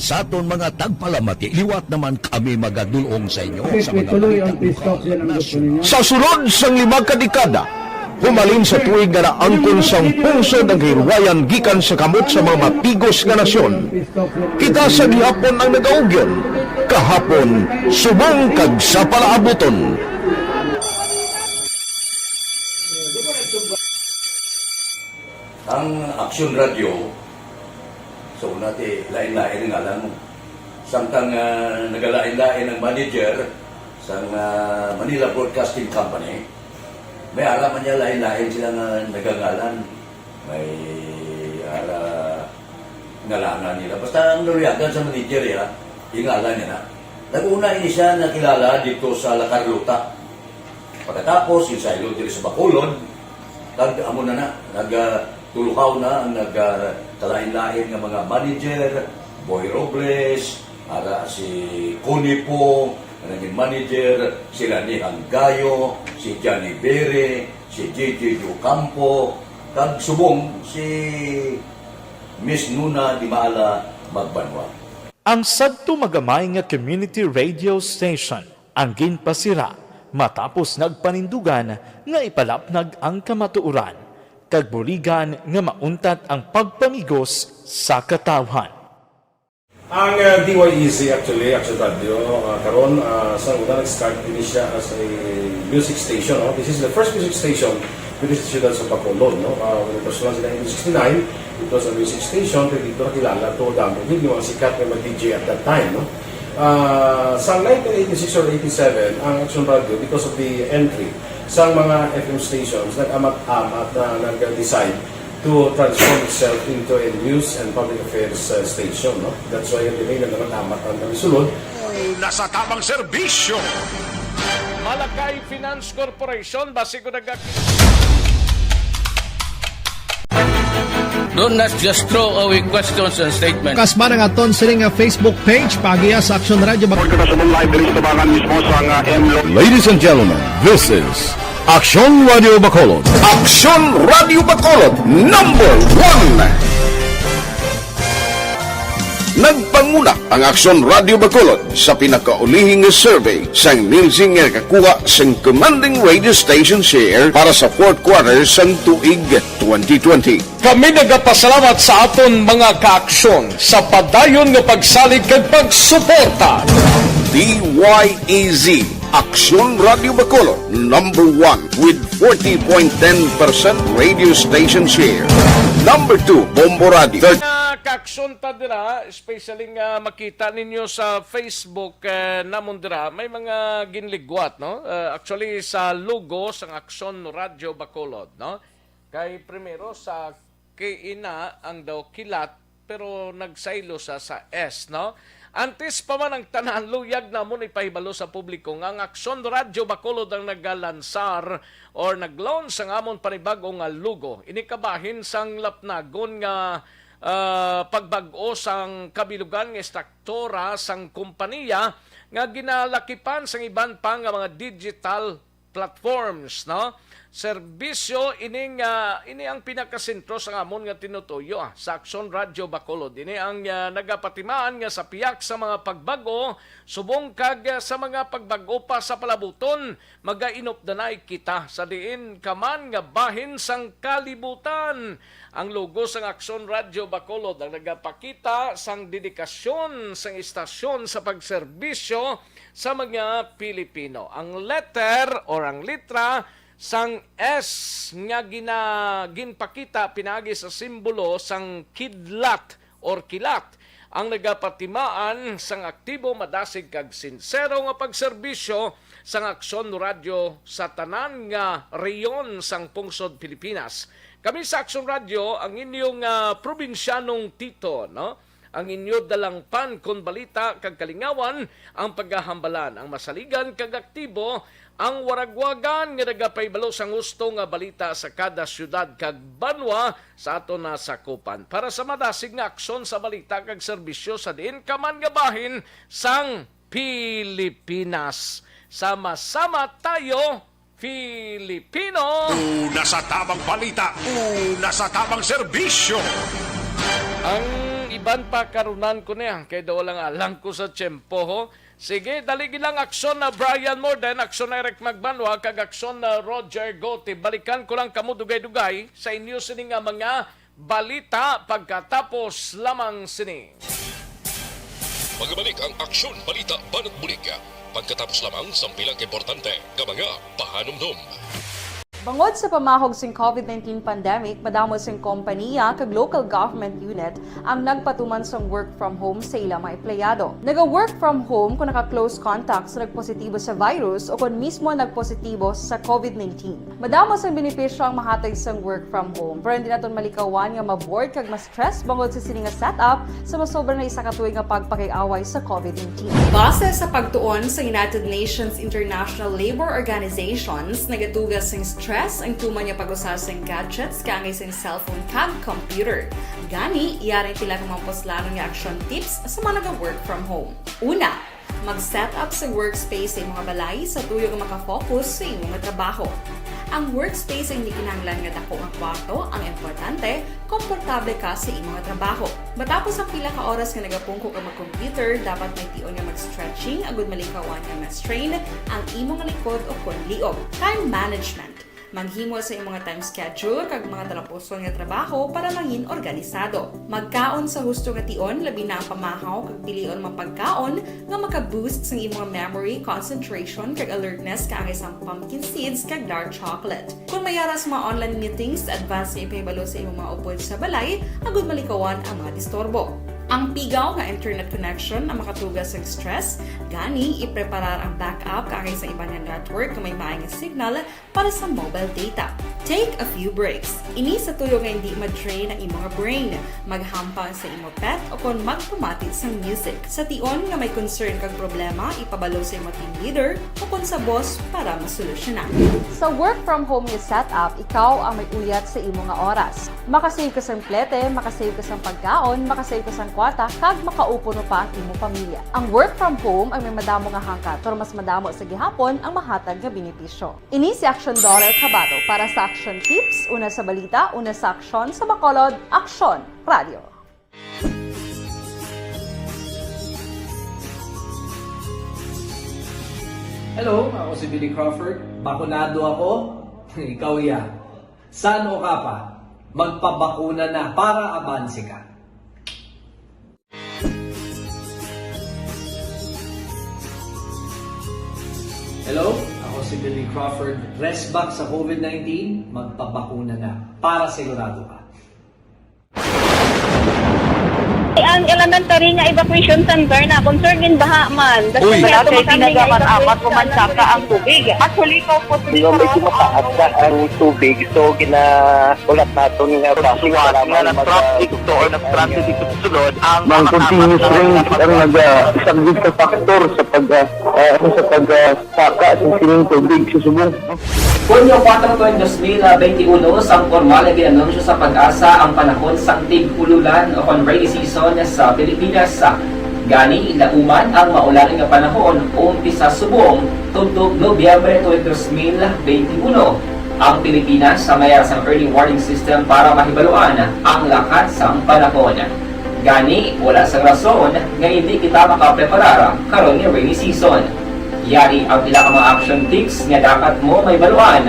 Sa aton mga tagpalamati, liwat naman kami magadul-ong sa inyo sa mga balita lokal, nasyonal. Sa sulod sang lima ka dekada, humalin sa tuig nga naangkon sang pungsod ang kahilwayan gikan sa kamot sa mga matigos nga nasyon, kita sa gihapon ang nagaugyon, kahapon, subong kag sa palaabuton. Ang Aksyon Radyo, sa una ti, lain-lain ang ngalan mo. Samtang, ah, nagalain-lain ang manager sang, ah, Manila Broadcasting Company, may ara man niya lain-lain sila nga nagangalan. May ara ngalangan nila. Basta ang naluyagan sa manager, ya, yung ngalan niya na. Nag-una ini siya nakilala dito sa La Carlota. Pagkatapos, insaylo diri sa Bacolod, kag amo na na, nag, ah, tulukaw na ang nag, ah, kalain-lain nga mga manager, Boy Robles, ara si Connie Pong, nga naging manager, si Rani Hanggayo, si Johnny Bere, si J J Ocampo, kag subong si Miss Nuna Dimala Magbanwa. Ang sadto magamay nga community radio station ang ginpasira matapos nagpanindugan nga ipalapnag ang kamatuoran. kag buligan nga mauntat ang pagpamigos sa katawhan. Ang uh, D Y E Z actually, Action Radio, uh, karon uh, sa una nag-start din siya as a music station. No? This is the first music station dito sa siyudad sa Bacolod. No? Uh, when it was launched in nineteen sixty-nine, it was a music station, pero dito nakilala to damo din yung mga sikat nga mga D J at that time. No? Uh, sa nineteen eighty-six or eighty-seven, ang Action Radio, because of the entry sa mga F M stations, nag-amat-amat na nag-decide to transform itself into a news and public affairs uh, station. No? That's why yung delay na naman amat ang kami sulod. Nasa tamang serbisyo. Malakay Finance Corporation, basi ko nag- Do not just throw away questions and statements. Kasman ang aton sini nga Facebook page, pagiya sa Action Radio. Report kita sa live diri sa tubangan mismo sa nga M Lo. Ladies and gentlemen, this is Action Radio Bacolod. Action Radio Bacolod, number one. Nagpanguna ang Action Radio Bacolod sa pinakaulihing nga survey sang Nielsen nga nakakuha sang commanding radio station share para sa fourth quarter sang tuig twenty twenty. Kami nagapasalamat sa aton mga kaaksyon sa padayon nga pagsalig kag pagsuporta. D Y E Z, Aksyon Radio Bacolod, number one with forty point ten percent radio station share. Number two, Bombo Radio, thirty Nga kaaksyon ta dira, especially nga makita ninyo sa Facebook eh, namon dira, may mga ginligwat, no? Eh, actually sa logo sang Aksyon Radio Bacolod, no? Kay primero sa kay ina ang daw kilat, pero nagsaylo sa sa S, no? Antes pa man ang tanan, luyag namon ipahibalo sa publiko nga ang Aksyon Radio Bacolod ang nagalansar or nag-launch sang amon panibago nga logo. Ini kabahin sang lapnagon nga ah, pagbag-o sang kabilugan nga estruktura sang kompaniya nga ginalakipan sang iban pa nga mga digital platforms, no? Serbisyo ining ah, ini ang pinakasentro sang amon nga tinutuyo ah, sa Aksyon Radio Bacolod. Ini ang ah, nagapatimaan nga sa pihak sa mga pagbag-o subong kag ah, sa mga pagbag-o pa sa palabuton, magainupdanay kita sa diin ka man nga bahin sang kalibutan. Ang logo sang Aksyon Radio Bacolod ang nagapakita sang dedikasyon sang istasyon sa pagserbisyo sa mga Pilipino. Ang letter or ang litra sang S nga gina, ginpakita pinaagi sa simbolo sang kidlat or kilat ang nagapatimaan sang aktibo, madasig kag sinsero nga pagserbisyo sang Aksyon Radyo sa tanan nga rehiyon sang pungsod Pilipinas. Kami sa Aksyon Radyo ang inyong ah, probinsyanong tito, no? Ang inyo dalangpan kon balita kag kalingawan ang pagahambalan, ang masaligan kag aktibo ang waragwagan nga nagapahibalo sang husto nga balita sa kada siyudad kag banwa sa aton nasakupan. Para sa madasig nga aksyon sa balita kag serbisyo sa diin ka man nga bahin sang Pilipinas, sama-sama tayo, Filipino! Una sa tamang balita, una sa tamang serbisyo. Ang iban pa karunan ko niya, kay daw lang alang ko sa tiyempo, ho. Sige, dali lang aksyon na Brian Morden, aksyon na Eric Magbanwa, kag aksyon na Roger Gotti. Balikan ko lang kamo dugay-dugay sa inyo sini nga mga balita pagkatapos lamang sini. Magabalik ang Aksyon Balita Banat Bulig pagkatapos lamang sang pila ka importante nga mga pahanumdom. Bangod sa pamahog sing COVID nineteen pandemic, madamo sing kompaniya kag local government unit ang nagpatuman sang work from home sa ila mga empleyado. Naga-work from home kung naka-close contact sa nagpositibo sa virus o kon mismo nagpositibo sa COVID nineteen. Madamo sang benepisyo ang mahatag sang work from home, pero hindi naton malikawan nga ma-bored kag ma-stress bangod sa sini nga setup sa masobra na isa ka tuig nga pagpakig-away sa COVID nineteen. Base sa pagtuon sa United Nations International Labor Organizations, nagatuga sing stress ang tuman nga pag-usa sing gadgets kaangay sing cellphone kag computer. Gani, yari ang pila ka mga puslanon nga action tips sa mga naga-work from home. Una, mag-set up sa workspace sa imong balay sa tuyo nga makafocus sa imong trabaho. Ang workspace ang hindi kinahanglan nga dako nga kwarto, ang importante, komportable ka sa imong trabaho. Matapos ang pila ka oras nga nagapungko ka mag-computer, dapat may tion nga mag-stretching agud malikawan nga ma-strain ang imong likod o kon liog. Time management. Maghimo sa imong time schedule kag mga talapuson nga trabaho para mangin organisado. Magkaon sa husto nga tion, labi na ang pamahaw kag pilion mga pagkaon nga maka-boost sang imong memory, concentration, kag alertness kaangay sang pumpkin seeds kag dark chocolate. Kung may ara sa mga online meetings, advance nga ipahibalo sa imong mga upod sa balay agud malikawan ang mga disturbo. Ang pigaw nga internet connection ang makatuga sa stress, gani ipreparar ang backup kaangay sa iban nga network nga may maay nga signal para sa mobile data. Take a few breaks. Ini sa tuyo nga hindi ma-drain ang imo nga brain, maghampang sa imo pet, o kon magpamati sang music. Sa tion nga may concern kag problema, ipabalo sa imo team leader o kon sa boss para masolusyonan. Sa work from home nga setup, ikaw ang may uyat sa imo nga oras. Makasave ka sang plete, makasave ka sang pagkaon, makasave ka sang kwarta, kag makaupo pa ang imo pamilya. Ang work from home ang may madamo nga hangkat, pero mas madamo sa gihapon ang mahatag nga benepisyo. Ini si Action Dollar Kabato para sa Action Tips, una sa balita, una sa aksyon, sa Bacolod, Aksyon Radio. Hello, ako si Billy Crawford. Bakunado ako. Ikaw ya. San-o ka pa? Magpabakuna na para abanse ka. Hello, ako si Billy Crawford. Rest back sa COVID nineteen, magpabakuna na para sigurado ka. Ang elementary nga evacuation center na concern gin baha man. Uy! Wala kay ginagaman amat ko man saka ang tubig. Actually, ko po Medyo mataas na ang tubig, so ginahulat naton nga basi para nga mag- traffic to or nag-transit dito sa sulod ang Mang continuous rain ang nag-isang sa factor sa pag ah, ah, ano, sa pag ah, saka sa sining tubig sa subong. Hunyo kuwatro, dos mil benti uno, sang pormal nga gin-anunsyo sa PAGASA ang panahon sang tig-ululan o kon rainy season sa Pilipinas. Gani, lauman ang maulan nga panahon umpisa subong tubtob Nobyembre tuig dos mil benti uno. Ang Pilipinas may ara sang early warning system para mahibaluan ang lakat sang panahon. Gani, wala sang rason nga indi kita makapreparar karon nga rainy season. Yari ang pila ka mga action tips nga dapat mo mahibaluan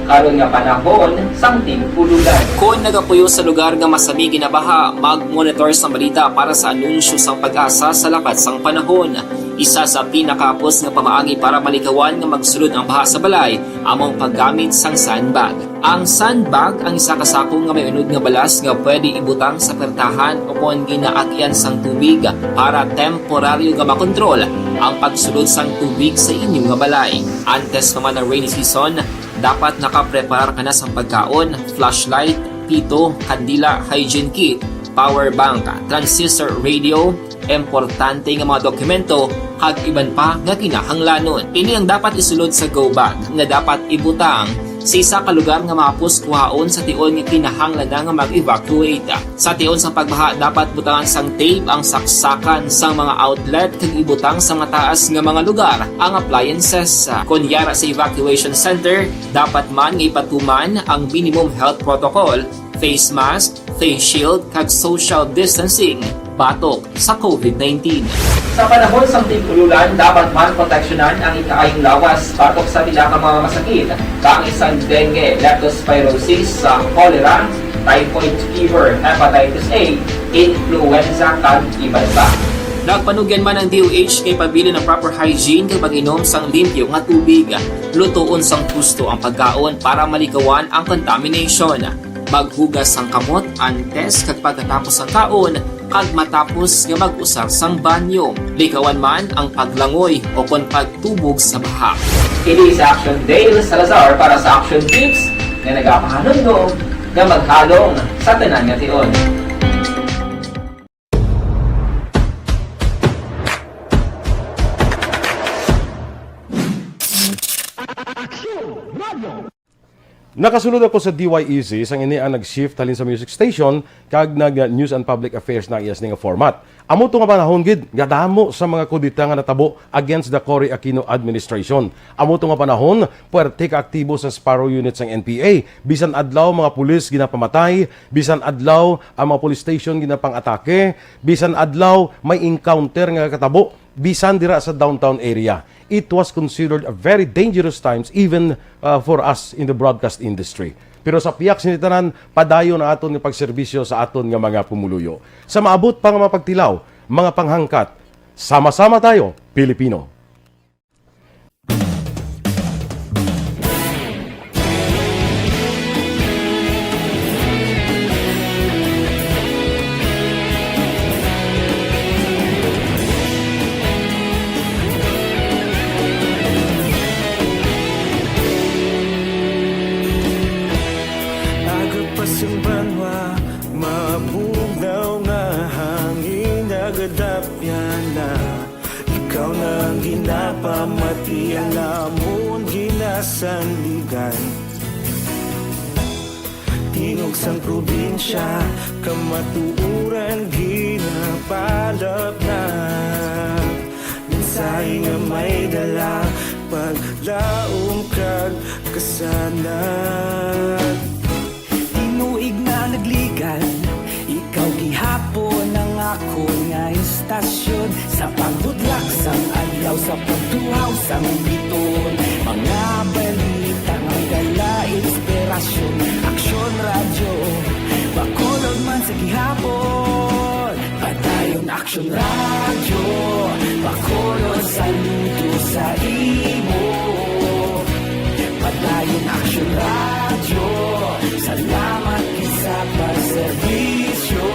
karon nga panahon sang tig-ululan. Kon nagapuyo sa lugar nga masami ginabaha, mag-monitor sang balita para sa anunsyo sang PAGASA sa lakat sang panahon. Isa sa pinakahapos nga pamaagi para malikawan nga magsulod ang baha sa balay amo ang paggamit sang sandbag. Ang sandbag ang isa ka sako nga may unod nga balas nga pwede ibutang sa pertahan o kon ginaagyan sang tubig para temporaryo nga makontrol ang pagsulod sang tubig sa inyo nga balay. Antes pa man ang rainy season, dapat nakapreparar ka na sang pagkaon, flashlight, pito, kandila, hygiene kit, power bank, transistor radio, importante nga mga dokumento, kag iban pa nga kinahanglanon. Ini ang dapat isulod sa go bag nga dapat ibutang sa isa ka lugar nga mahapos kuhaon sa tion nga kinahanglan na nga mag-evacuate. Sa tion sang pagbaha, dapat butangan sang tape ang saksakan sang mga outlet kag ibutang sa mataas nga mga lugar ang appliances. Kon yara sa evacuation center, dapat man nga ipatuman ang minimum health protocol, face mask, face shield, kag social distancing batok sa COVID nineteen. Sa panahon sang tig-ululan, dapat man proteksyonan ang ikaayong lawas batok sa pila ka mga masakit, kaangay sang dengue, leptospirosis, sa cholera, typhoid fever, hepatitis A, influenza, kag iban pa. Nagpanugyan man ang D O H nga ipabilin ang proper hygiene kag pag-inom sang limpyo nga tubig. Lutoon sang husto ang pagkaon para malikawan ang contamination. Maghugas sang kamot antes kag pagkatapos sang kaon kag matapos nga mag-usar sang banyo. Likawan man ang paglangoy o kon pagtubog sa baha. Kini si Action Dale Salazar para sa Action Tips nga nagapahanumdom nga maghalong sa tanan nga tion. Nakasulod ako sa D Y E Z, sang ini ang nag-shift halin sa music station kag nag-news and public affairs na ang iya sini nga format. Amo to nga panahon gid nga damo sa mga kudeta nga natabo against the Cory Aquino administration. Amo to nga panahon, puwerte ka aktibo sa Sparrow Unit sang N P A. Bisan adlaw, mga pulis ginapamatay, bisan adlaw, ang mga police station ginapang-atake, bisan adlaw, may encounter nga katabo. bisan dira sa downtown area. It was considered a very dangerous times even, uh, for us in the broadcast industry. Pero sa pihak sini tanan, padayon ang aton nga pagserbisyo sa aton nga mga pumuluyo. Sa maabot pa nga mga pagtilaw, mga panghangkat, sama-sama tayo, Pilipino. Aga pa sang banwa, mabugnaw nga hangin nagadapyan na. Ikaw na ang ginapamati, ang amon ginasandigan. Tingog sang probinsya, kamatuoran ginapalapnag. Mensahe nga may dala, paglaom kag kasanag. Tinuig na nagligan, ikaw gihapon ang akon nga istasyon. Sa pagbudlak sang adlaw, sa pagtuhaw sang biton, mga balita nga may dala inspirasyon. Aksyon Radyo, Bacolod man sa gihapon. Padayon Aksyon Radyo, Bacolod, saludo sa imo. Padayon Aksyon Radyo, salamat gid sa pagserbisyo.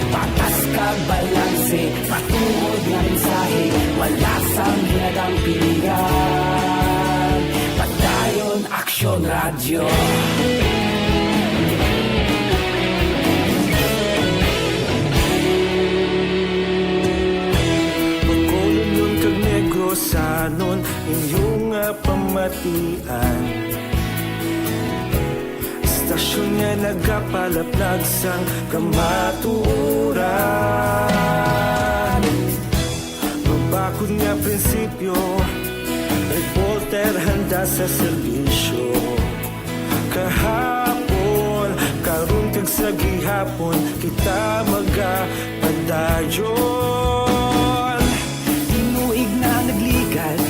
Patas kag balanse, matuod nga mensahe, wala sang ginadampigan. Padayon Aksyon Radyo. Bacolodnon kag Negrosanon, inyo nga pamatian. Istasyon nga nagapalaplag sang kamatuoran. Mabakod nga prinsipyo, reporter handa sa serbisyo. Kahapon, karon kag sa gihapon, kita magapadayon. Tinuig na nagligan,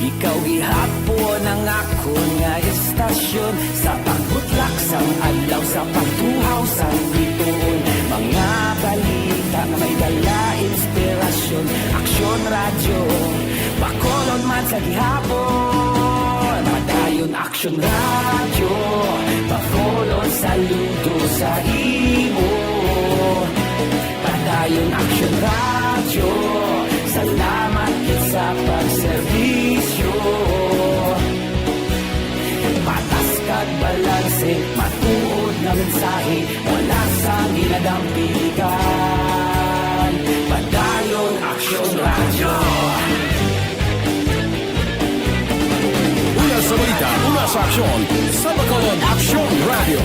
ikaw gihapon ang akon nga istasyon. Sa pagbutlak sang adlaw, sa pagtuhaw sang bituon, mga balita nga may dala inspirasyon. Aksyon Radyo, Bacolod man sa gihapon. Padayon Aksyon Radyo, Bacolod, saludo sa imo. Padayon Aksyon Radyo, salamat gid sa pagserbisyo. Patas kag balanse, matuod nga mensahe, wala sang ginadampigan. Padayon Aksyon Radyo. Una sa balita, una sa aksyon, sa Bacolod Aksyon Radyo.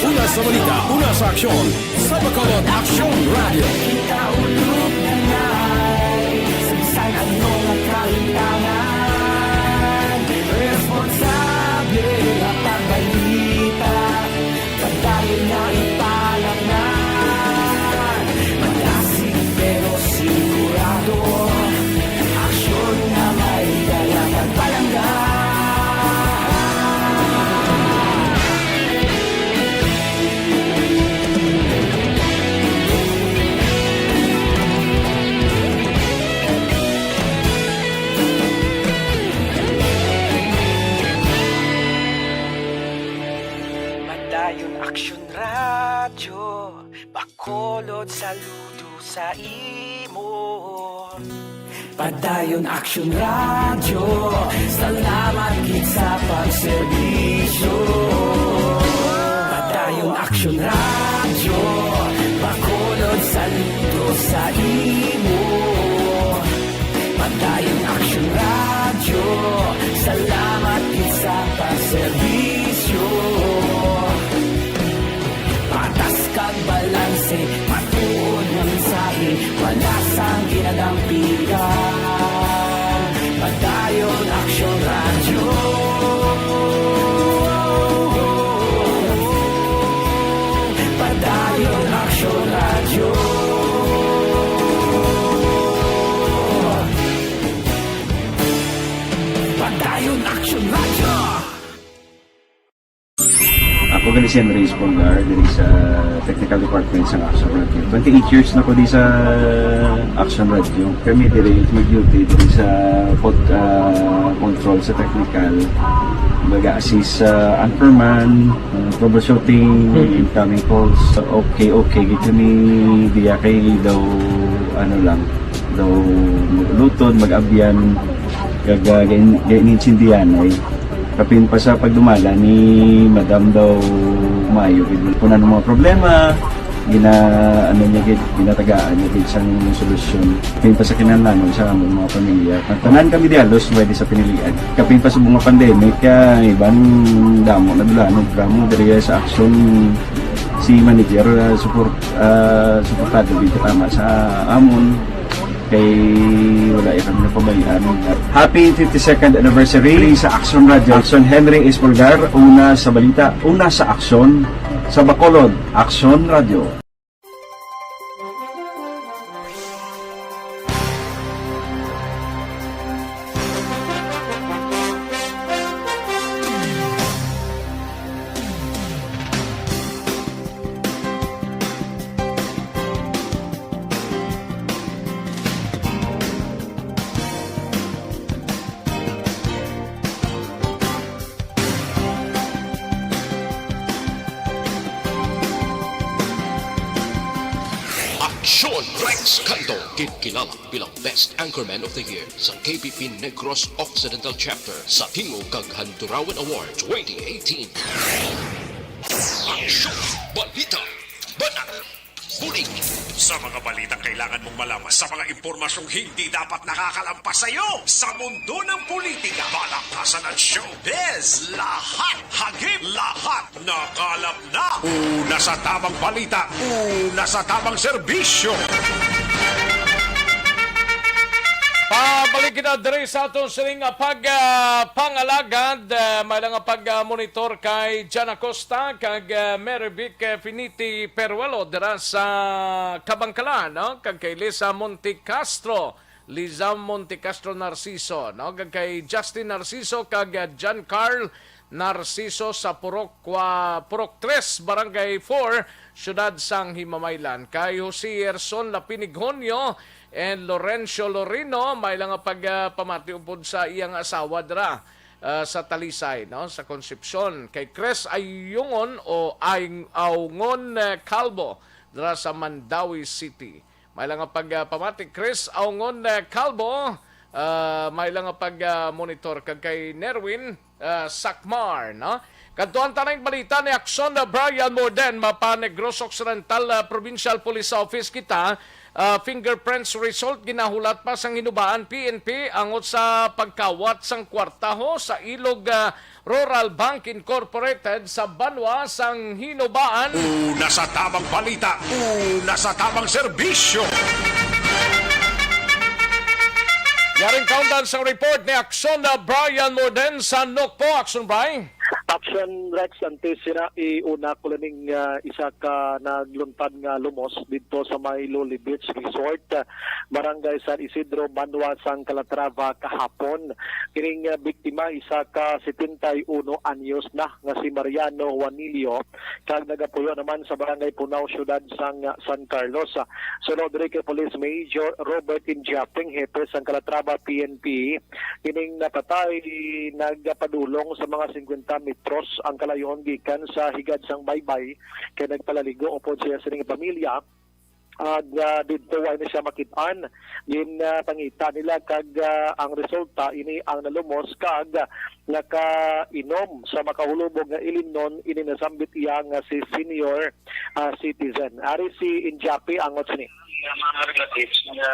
Una sa balita, una sa aksyon, sa Bacolod Aksyon Radyo. Kita ulog na ngay, sa bisan ano nga kahitangan, responsable nga pagbalita. Padayon na ipalapnan, malasig pero sigurado. Aksyon nga may dala kag palangga. Padayon Aksyon Radyo, Bacolod, saludo sa imo. Padayon Aksyon Radyo, salamat gid sa pagserbisyo. Padayon Aksyon Radyo, Bacolod, saludo sa imo. Padayon Aksyon Radyo, salamat gid sa pagserbisyo. Patas kag balanse, matuod nga mensahe, wala sang ginadampigan. Padayon Aksyon Radyo. Ako gali si Henry Espolgar, diri sa technical department sa Action Radio. Twenty-eight years na ko di sa Action Radio. Kami diri mag-duty diri sa pod-, ah, control sa technical. Mag-assist sa anchorman, ah, troubleshooting, incoming calls. Okay, okay, gid kami diya kay daw, ano lang, daw mag-ulutod, mag-abyan, kag, ah, gain-, gainintindihan ay. Kapin pa sa pagdumala ni Madam daw maayo gid. Kung ano mga problema, gina-, ano niya gid, ginatagaan niya gid sang solusyon. Kapin pa sa kinahanglanon sa among mga pamilya. Ang tanan kami di halos pwede sa pinilian. Kapin pa sa mga pandemic, ah, iban damo na dulanon kamo diri sa Action si manager, ah, support, ah, suportado gid katama sa amon. Kay wala ya kami napabayaan. Happy fifty-second anniversary sa Action Radio. Action Henry Espolgar, una sa balita, una sa aksyon, sa Bacolod, Action Radio. Aksyon Rex Canto, ginkilala bilang Best Anchorman of the Year sa K P P Negros Occidental Chapter sa Tingog kag Handurawan Award twenty eighteen. Aksyon! Balita! Banat! Bulig! Sa mga balitang kailangan mong malaman, sa mga impormasyong hindi dapat nakakalampas sa iyo, sa mundo ng politika, palakasan at showbiz, lahat hagip, lahat nakalap na. Una sa tamang balita, una sa tamang serbisyo. Pabalik kita diri sa aton sining, ah, pag, ah, pangalagad, ah, may lang pag, ah, monitor kay Jan Acosta kag, ah, Mary Vic, eh, Finiti Peruelo dira sa Kabangkalan, no? Kag kay Lisa Montecastro, Liza Montecastro Narciso, no? Kag kay Justin Narciso kag, ah, John Carl Narciso sa Purok, ah, Purok Tres, Barangay Four, Siyudad sang Himamaylan. Kay Jose Erson Lapinigjonio and Lorenzo Lorino, may lang nga pagpamati upod sa iyang asawa dira, ah, sa Talisay, no, sa Concepcion. Kay Chris Ayungon o Ay-, Aungon, eh, Calvo dira sa Mandaue City. May lang nga pagpamati, Chris Aungon, eh, Calvo, ah, may lang nga pag, ah, monitor kag kay Nerwin, ah, Sakmar, no? Kadtuan ta na ang balita ni Aksyon, ah, Brian Morden, mapa Negros Occidental, ah, Provincial Police Office kita. Ah, fingerprints result ginahulat pa sang Hinubaan P N P angot sa pagkawat sang kwartaho sa Ilog, ah, Rural Bank Incorporated sa banwa sang Hinubaan. Una sa tamang balita, una sa tamang serbisyo. Yaring kaundan sang report ni Aksyon, ah, Brian Morden sa Nokpo. Aksyon, Brian. Aksyon, Rex, antes sira, iuna ko laning, ah, isa ka nagluntad nga lumos didto sa may Luli Beach Resort, ah, Barangay San Isidro, banwa sang Calatrava kahapon. Kining, ah, biktima, isa ka setenta y uno anyos na nga si Mariano Juanillo, kag nagapuyo naman sa Barangay Punao, Siyudad sang, ah, San Carlos. Ah, sunod diri kay Police Major Robert Injaping, hepe sang Calatrava P N P, kining napatay nagapadulong sa mga singkwenta metros ang kalayon gikan sa higad sang baybay, kay nagpalaligo upod siya sining pamilya. Ag, ah, didto way na siya makit-an. Gin, ah, pangita nila kag, ah, ang resulta ini ang nalumos kag nakainom sa makahulubog nga ilimnon ini nasambit iya nga si senior, ah, citizen. Ari si Injapi angot sini. Ang mga relatives nga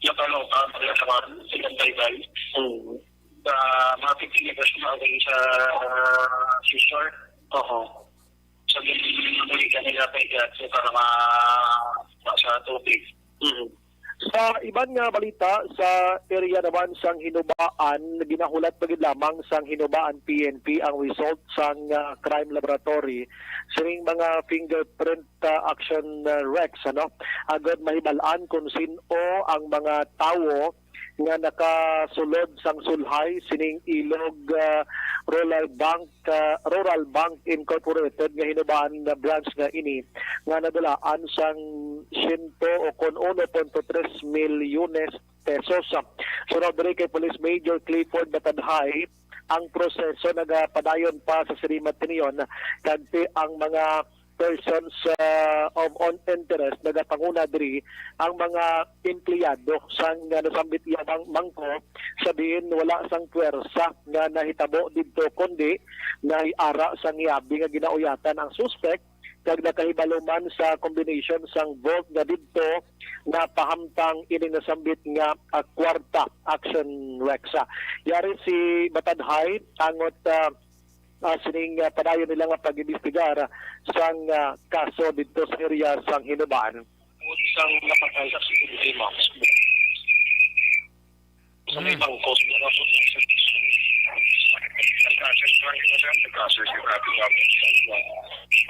nakalaw pa, mga kawan, silang baybay. Mm. Sa mga fifteen meters na away sa, ah, seashore. Oo. So, ginbuligan nila kay Judge para ma-, ma-, sa tubig. Mhm. Sa iban nga balita, sa area naman sang Hinubaan, ginahulat pa gid lamang sang Hinubaan P N P ang result sang, ah, crime laboratory sining mga fingerprint, ah, action, ah, Rex, ano? Agod mahibal-an kung sin-o ang mga tawo nga nakasulod sang sulhay sining Ilog, ah, Rural Bank, ah, Rural Bank Incorporated nga Hinoba-an na branch nga ini, nga nadulaan sang siyento o kon uno punto tres milyones pesos. Sunod diri kay Police Major Clifford Batadhay, ang proseso nagapadayon pa sa sini matinion, kag ti ang mga persons, ah, of on interest, nagapanguna diri ang mga empleyado sang, ah, nasambit iya bang-, bangko, sa diin wala sang puwersa nga nahitabo didto, kundi nahiara sang yabi nga ginauyatan ang suspek, kag nakahibalo man sa combination sang vault nga didto napahamtang ini nasambit nga, ah, kwarta. Action Rex. Yari si Batadhay angot, ah, ah, sining, ah, padayon nila nga pag-imbestigar sang, ah, kaso didto sa area sang Hinoba-an. Isang napatay sa C C T V, ma'am. Sa may Mm. bangko, siguro po. Nag-assess lang kita, sir. Nag-assess yung ating mga,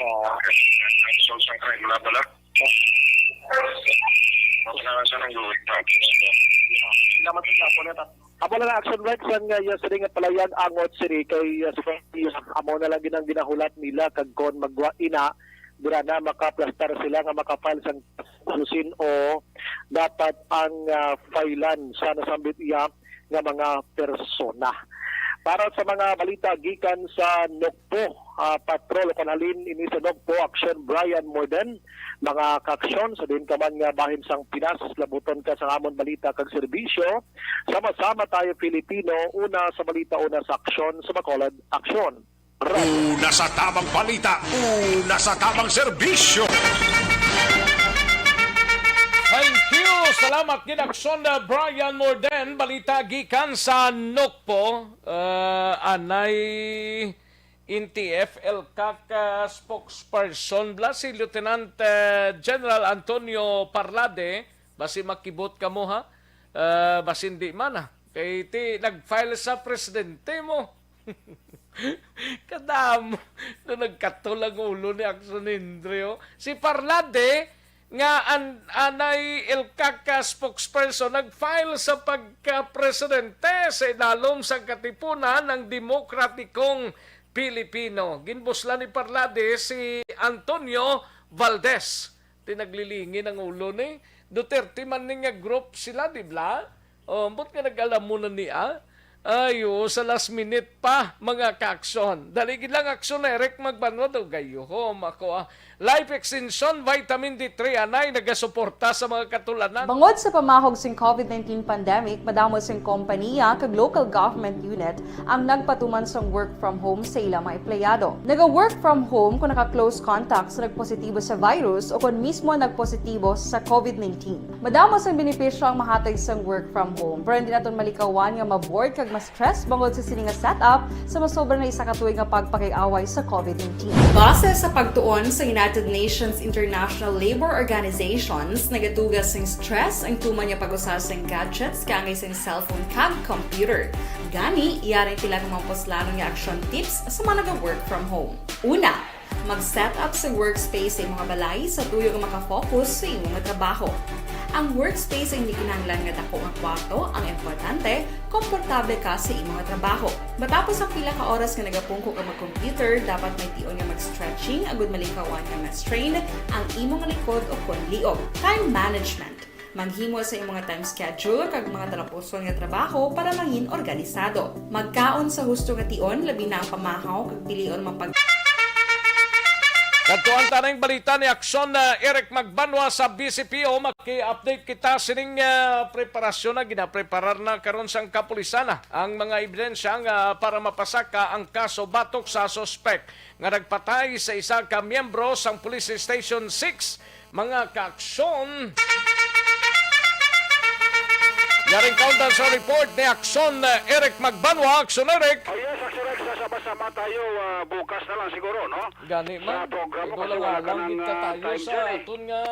ah, so, sa crime na pala. Salamat sa nang luwit natin. Salamat sa Japon, eh, tat- Amo lang ang Action Rex ang, uh, yes, ring palayag angot sini kay, uh, amo na lang gid ang ginahulat nila, kag kon magwa ina, dira na makaplastar sila nga makafile sang kaso, o dapat ang, uh, filean sa nasambit iya nga mga persona. Para sa mga balita gikan sa Nokpo, uh, Patrol, kon halin ini sa Nokpo, Action Brian Morden, mga kaaksyon, sa diin ka man nga bahin sang Pinas, labuton ka sa amon balita kag serbisyo. Sama-sama tayo, Filipino. Una sa balita, una sa aksyon, sa Bacolod, aksyon. Radyo. Una sa tamang balita, una sa tamang serbisyo. Thank you. Salamat gid, Aksyon, uh, Brian Morden. Balita gikan sa Nokpo. Uh, anay N T F ELCAC spokesperson bala si Lieutenant, uh, General Antonio Parlade. Basi makibot kamo, ha? Uh, basi hindi man, ha? Kay ti, nag-file sa presidente mo. Kadamo. Do nagkatol ang ulo ni Aksyon Hendry, oh. Si Parlade, nga an-, anay ELCAC spokesperson, nag-file sa pagka-presidente sa ilalom sang Katipunan ng Demokratikong Pilipino. Ginbuslan ni Parlade si Antonio Valdez. Ti naglilingin ang ulo ni Duterte man ni nga group sila, di bala? Oh, ambot nga nag-alam mo na niya. Ay, oo, sa last minute pa, mga kaaksyon. Dali gid lang, Aksyon Eric Magbanwa daw, gayuhom ako, ah. Life Extension, Vitamin D three, anay nagasuporta sa mga katulanan. Bangod sa pamahog sing COVID nineteen pandemic, madamo sing kompanya kag local government unit ang nagpatuman sang work from home sa ila mga empleyado. Naga-work from home kung naka-close contact sa nagpositibo sa virus o kon mismo nagpositibo sa COVID nineteen. Madamo sang benepisyo ang mahatag sang work from home, pero hindi naton malikawan nga ma-bored kag ma-stress bangod sa sini nga setup sa masobra na isa ka tuig nga pagpakig-away sa COVID nineteen. Base sa pagtuon sa United Nations International Labour Organizations, nagaduga sing stress ang tuman nga pag-usa sing gadgets kaangay sing cellphone kag computer. Gani, yari ang pila ka mga puslanon nga action tips sa mga naga-work from home. Una, mag-set up sa workspace sa imong balay sa tuyo nga makafocus sa imong trabaho. Ang workspace ang hindi kinahanglan nga dako nga kwarto, ang importante, komportable ka sa imong trabaho. Matapos ang pila ka oras nga nagapungko ka mag-computer, dapat may tion nga mag-stretching agud malikawan nga ma-strain ang imong likod o kon liog. Time management. Maghimo sa imong time schedule kag mga talapuson nga trabaho para mangin organisado. Magkaon sa husto nga tion, labi na ang pamahaw kag pilion mapag- Kadtuan ta ning balita ni Aksyon, uh, Eric Magbanwa sa B C P O. Maki-update kita sining, uh, preparasyon na ginapreparar na karon sang kapulisan, ah, ang mga ebidensya nga para mapasaka ang kaso batok sa suspek nga nagpatay sa isa ka miyembro sang Police Station six. Mga kaaksyon. Yaring kaundan sa report ni Aksyon, eh, Eric Magbanwa. Aksyon, Eric. Oh, yes, Aksyon Rex, sa sama-sama tayo, ah, bukas na lang siguro, no? Gani man. Sa programa kasi wala ka ng, ah, time dyan, eh. Igo lang kita tayo sa aton nga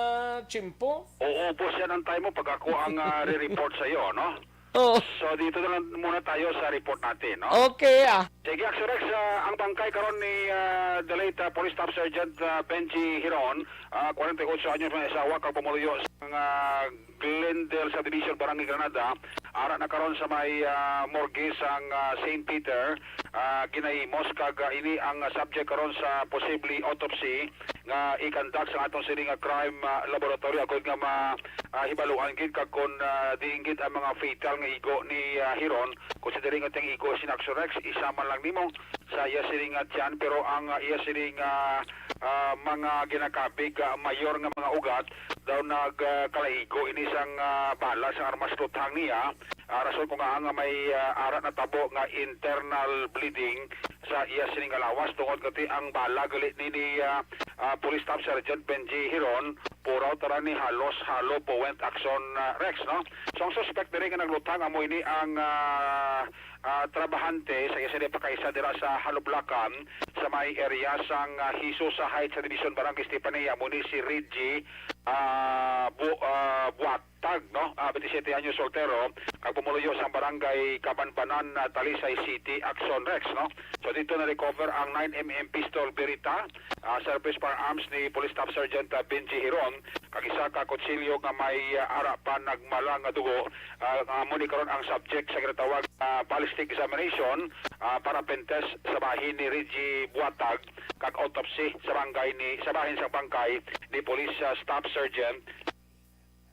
tiyempo. Oo, ubos yan ang time mo pag ako ang, ah, re-report sa'yo, no? Oo. So, dito na lang muna tayo sa report natin, no? Okay, ah. Sige, Action Rex, ah, ang bangkay karon ni, ah, the late, ah, Police Staff Sergeant, ah, Benji Hiron, ah, forty-eight anyos, may asawa, kag pumuluyo sa, ah, Glendale Subdivision, Barangay Granada. Ara na karon sa may, ah, morgue sang, ah, Saint Peter, ah, ginahimos, kag, ah, ini ang, ah, subject karon sa posible autopsy nga i-conduct sa aton sini nga crime, ah, laboratory, agod nga ma-, ah, hibaluan gid kag kon, ah, diin gid ang mga fatal nga igo ni, ah, Hiron, considering nga ang igo sina Action Rex, isa man lang nimo sa iya sini nga tiyan, pero ang, ah, iya sini nga, ah, mga ginakabig, ah, mayor nga mga ugat daw nag, ah, kalaigo ini sang, ah, bala sang armas luthang niya. Ah, rason ko nga nga may, ah, ara natabo nga internal bleeding sa iya sini nga lawas tungod kati ang bala gali ni, ni, ah, ah, Police Staff Sergeant Benji Hiron, puraw tara ni halos halo point action, ah, Rex, no? So, ang suspect diri nga nagluthang amo ini ang, ah, ah, trabahante sa isa ni pakaisa dira sa Halublacan, sa may area sang, ah, Hisosa Heights sa Division Barangay Estefania, amo ni si Reggie, ah, Bu-, ah, Buat tag, no? Ah, twenty-seven anyos, soltero, kag pumuluyo sa barangay Kabanbanan, ah, Talisay City, Action Rex, no? So, dito na-recover ang nine M M pistol Beretta, ah, service firearms ni Police Staff Sergeant, ah, Benji Hiron, kag isa ka kutsilyo nga may, ah, ara pa nagmala nga dugo, ah, nga amo ni karon ang subject sa ginatawag, ah, ballistic examination, ah, para pen test sa bahin ni Reggie Buatag, kag autopsy sa bangkay ni, sa bahin sa bangkay ni Police, ah, Staff Sergeant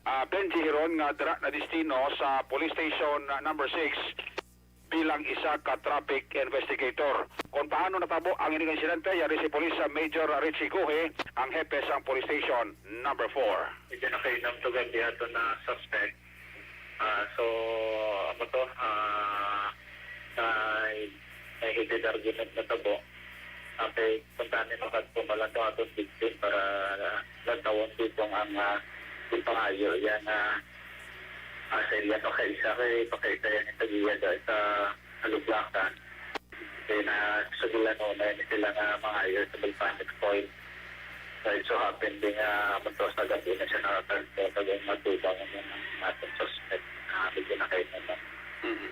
ah, Benji Hiron nga dira na destino sa Police Station, ah, number six bilang isa ka traffic investigator. Kung paano natabo ang ining insidente, yari si Police, ah, Major Richie Guhe, ang hepe sang Police Station number four. Medyo nakainom to gabi ato na suspect. Ah, so, ano to, ah, na, na heated argument na tabo. Okay, punta ni makadto man lang to aton victim para lantawon dito ang, ah, ipangayo yan na, ah, sa iya pakaisa kay pakaisa yan yung tagiya da sa Aluglakan. Kaya na sa Gilano na yun sila nga mangayo sa Balpanic Point. So, it so happen din nga, ah, magtuwas na gabi na siya nakakagpo, kag ang matubang ang mga ating suspect na medyo nakainom na. Mhm.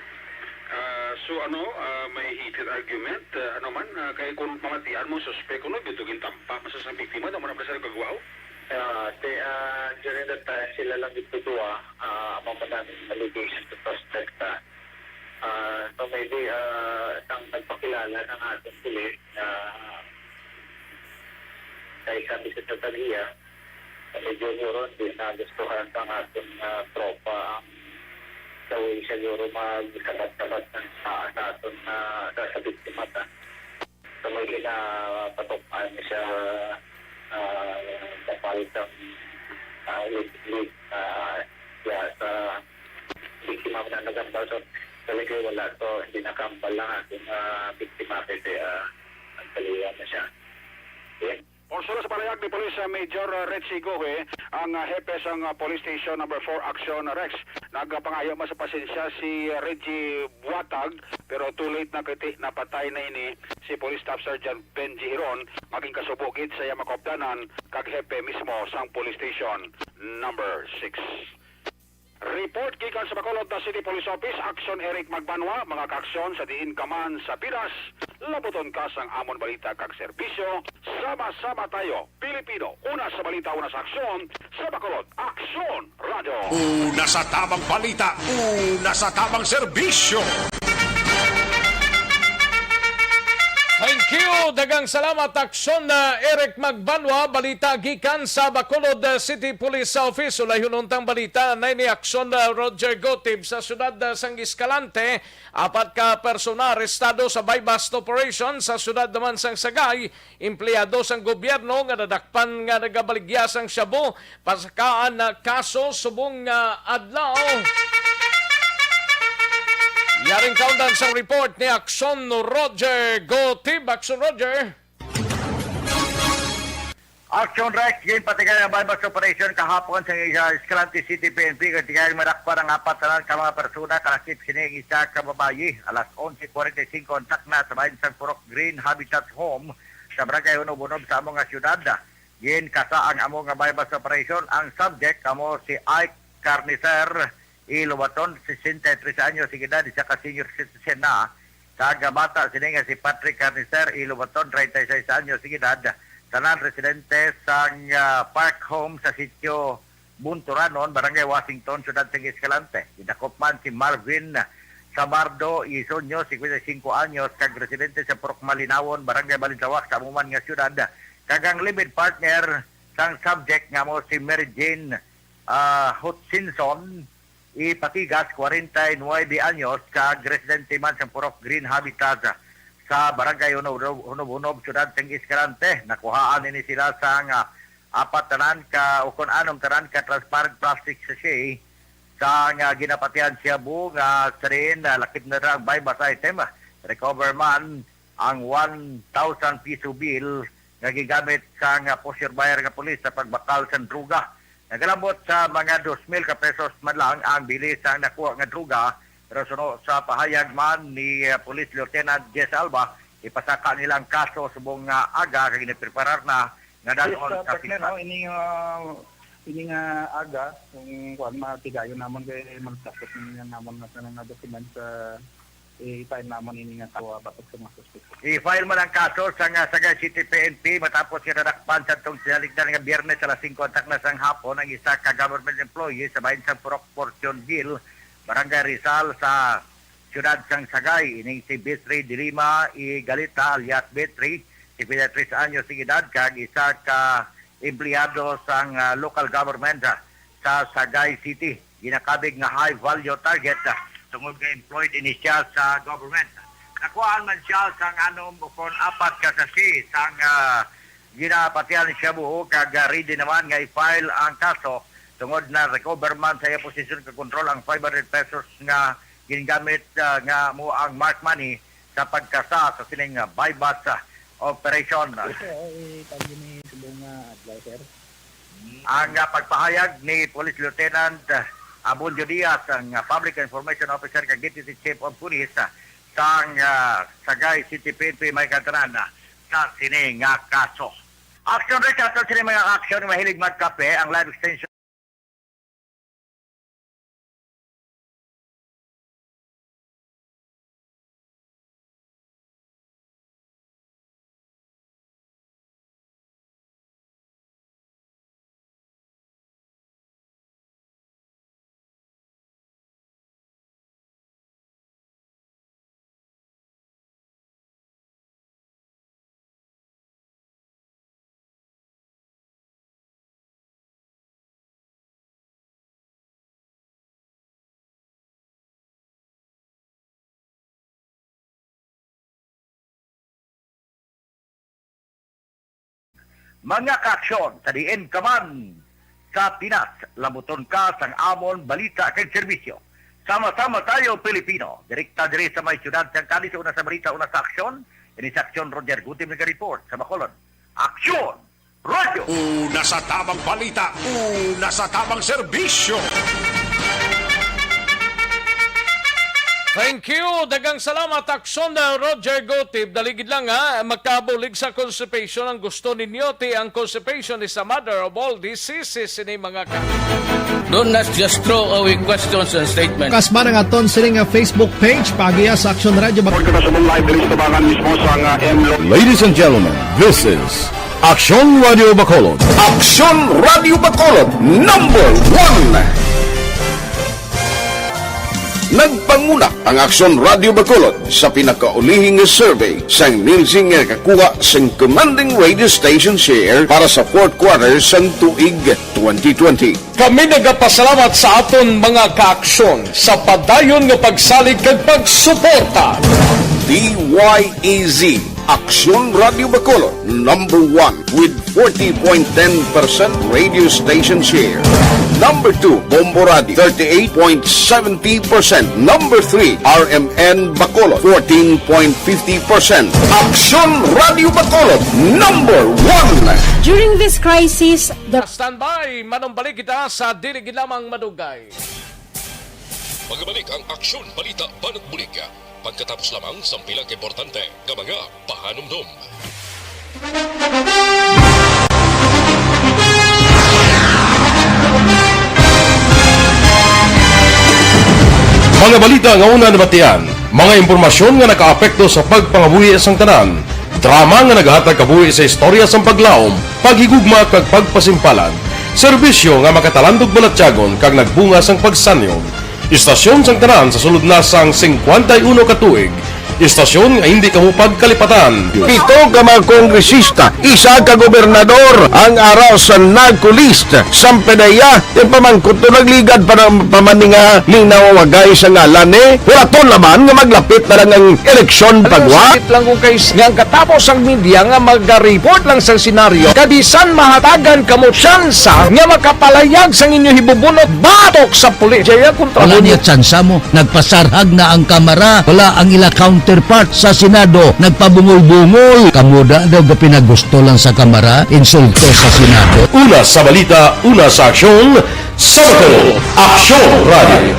Ah, so ano, ah, may heated argument, ah, ano man, ah, kay kung pamatian mo suspect, kuno gyud gintampa man sa biktima, daw man ang presa nagkagwaw? Ah, te, ah, during that time, sila lang dito duwa, ah, amo man ang allegation sa suspect, ah. Ah, so maybe, ah, sang nagpakilala ng ating pulis na kay sabi sa tatag iya, medyo siguro hindi nagustuhan sa aton nga tropa ang the way siya siguro magsabat-sabat ng sa, sa aton nga sa, sa biktima ta. So may ginapatok-an siya, ah, kapal sa, ah, lig-, lig-, ah, ya, sa biktima na nagambal. So, talaga wala. So, hindi nakambal lang ating, ah, biktima kasi, ah, nagpaliwan na siya. Yan. Or solo sa palahayag ni Police, ah, Major, ah, Richie Gohe, ang, ah, hepe sang, ah, Police Station Number four Action Rex, nagpangayo man sa pasensya si, ah, Reggie Buatag, pero too late na kay napatay na ini si Police Staff Sergeant Benji Hiron, maging kasubo gid sa iya mga kaupdanan kag hepe mismo sang Police Station Number six. Report gikan sa Bacolod City Police Office, Action Eric Magbanwa, mga kaaksyon sa diin ka man sa Pinas, labuton ka sang amon balita kag serbisyo. Sama-sama tayo, Pilipino, una sa balita, una sa aksyon, sa Bacolod, Aksyon Radio. Una sa tamang balita, una sa tamang serbisyo. Thank you. Daghang salamat, Aksyon, ah, Eric Magbanwa. Balita gikan sa Bacolod, ah, City Police Office. Ulayhon untang balita na ini, Aksyon, ah, Roger Gotib. Sa siyudad, ah, sang Escalante, apat ka persona arestado sa buy-bust operation sa siyudad naman sang Sagay. Empleyado sang gobyerno nga nadakpan nga nagabaligya sang shabu, pasakaan na kaso subong nga adlaw. Yaring kaundan sang report ni Aksyon Roger Gotib. Aksyon Roger. Action Rex, ginpatigay ang buy-bust operation kahapon sa, sa Escalante City P N P, kag tigay madakpan ang apat tanan ka mga persona, kalakip sini ang isa ka babayi. Alas onse forty-five ang takna sa bahin sang Purok Green Habitat Home sa Barangay Unob-Unob sa amo nga siyudad. Ginkasa ang amo nga buy-bust operation. Ang subject amo si Ike Carnicer, Ilobaton, sesenta y tres anyos ang edad, isa ka senior citizen na. Sa bata sini nga si Patrick Carnicer Ilobaton, treinta y seis anyos ang edad, tanan residente sang, ah, Park Home sa sitio Bunturanon, Barangay Washington, Siyudad sang Escalante. Gidakop man si Marvin Samardo Isonyo, cincuenta y cinco anyos, kag residente sa Purok Malinawon, Barangay Balintawak, sa amo man nga siyudad, kag ang live-in partner sang subject nga mo si Mary Jane, ah, Hutchinson, Ipatigas, kwarenta y nuebe anyos, kag residente man sa Purok Green Habitat sa Barangay Hunob-, Hunob-Hunob, Siyudad sang Escalante. Nakuhaan ini sila sang, ah, apat tanan ka, o kon anom tanan ka transparent plastic sachet sa nga ginapatihan shabu nga sirin, ah, lakip na dira ang buy-bust item. Recover man ang one thousand piso bill nga gigamit sang, ah, poseur buyer nga pulis sa pagbakal sang droga. Nagalabot sa mga dos mil ka pesos man lang ang bili sang nakuha nga droga, pero suno sa pahayag man ni, ah, Police Lieutenant Jess Alba, ipasaka nila ang kaso subong nga aga kag ginapreparar na nga dad-on sa partner, fiscal. No? Ini nga, ini nga aga, kung kuwan, matigayon namon kay magtapos na niya namon na sa mga documents sa i-file namon ini nga kaso batok sa mga suspek. I-file man ang kaso sa nga Sagay City P N P matapos nga nadakpan sa tong sinaligdan nga Biyernes alas singko ang takna sang hapon ang isa ka government employee sa bahin sang Purok Fortune Hill, Barangay Rizal sa siyudad sang Sagay. Ining si Betri Dilima Igalita alias Betri, cincuenta y tres anyos ang edad, kag isa ka empleyado sang, ah, local government, ah, sa Sagay City. Ginakabig nga high value target, ah, tungod nga employed ini siya sa government. Nakuhaan man siya sang anom o kon apat ka sachet sang, ah, ginapatihan shabu, kag, ah, ready naman nga i-file ang kaso tungod na recover man sa iya posisyon kag kontrol ang five hundred pesos nga gingamit, ah, nga mo ang marked money sa pagkasa sa sining, ah, buy-bust, ah, operation. Ito, oh, eh, pag yun eh, subong nga adlaw, sir. Ang, ah, pagpahayag ni Police Lieutenant, ah, Abulio Diaz, ang, ah, Public Information Officer kag Deputy Chief of Police, ah, sang, ah, Sagay City P N P may kantanan, ah, sa sini nga kaso. Action Reach, ato sini mga action, mahilig magkape, ang live extension. Mga kaaksyon, sa diin ka man sa Pinas, lamuton ka sang amon balita kag serbisyo. Sama-sama tayo, Pilipino. Direkta diri sa may siyudad sang Cadiz, una sa balita, una sa aksyon. Ini sa aksyon, Roger Gutim naga-report sa Bacolod. Aksyon! Radyo! Una sa tamang balita, una sa tamang serbisyo. Thank you. Daghang salamat, Aksyon, uh, Roger Gotib. Daligid lang, ha, makabulig sa constipation ang gusto ninyo. Ti ang constipation is the mother of all diseases ini mga ka- Don't not just throw away questions and statements. Kasma ang aton sini nga Facebook page, paagiha sa Aksyon Radyo Bac- Report ko na sa mga live diri sa tabangan mismo sa nga M L O. Ladies and gentlemen, this is Aksyon Radio Bacolod. Aksyon Radio Bacolod, number one. Nagpanguna ang Aksyon Radio Bacolod sa pinakaulihi nga survey sang Nielsen nga nakakuha sang commanding radio station share para sa fourth quarter sang tuig twenty twenty. Kami nagapasalamat sa aton mga kaaksyon sa padayon nga pagsalig kag pagsuporta. D Y E Z, Aksyon Radio Bacolod, number one with forty point ten percent radio station share. Number two, Bombo Radio, thirty-eight point seventy percent. Number three, R M N Bacolod, fourteen point fifty percent. Aksyon Radio Bacolod, number one. During this crisis, the Standby, manumbalik kita sa dili gid lamang madugay. Magabalik ang Aksyon Balita Banat Bulig. Pagkatapos lamang sang pila ka importante nga mga pahanumdom. Mga balita nga una nabatian, mga impormasyon nga nakaapekto sa pagpangabuhi sang tanan, drama nga naghatag kabuhi sa istorya sang paglaom, paghigugma kag pagpasimpalan, serbisyo nga makatalandog balatyagon kag nagbunga sang pagsanyog. Istasyon sang tanan sa sulod na sang singkwenta y uno ka tuig, istasyon nga hindi kamo pagkalipatan. Pito ka mga kongresista, isa ka gobernador ang ara sa narco list. Sampanaya, ipamangkot to nagligad pa ng pamaninga linawagay sa ngalan ni Huraton naman nga maglapit na lang ang eleksyon pagwa. Sakit lang kung kay nga ang katapos ang media nga magareport lang sa senaryo, kabisan mahatagan kamo tsansa nga makapalayag sang inyo hibubunot batok sa pulis. Jaya kontra Wala mo. Niya tsansa mo. Nagpasarhag na ang Kamara. Wala ang ila counterpart sa Senado. Nagpabungol-bungol. Kamo da daw ga pinagusto lang sa Kamara, insulto sa Senado. Una sa balita, una sa aksyon, sa Bacolod, Aksyon Radio.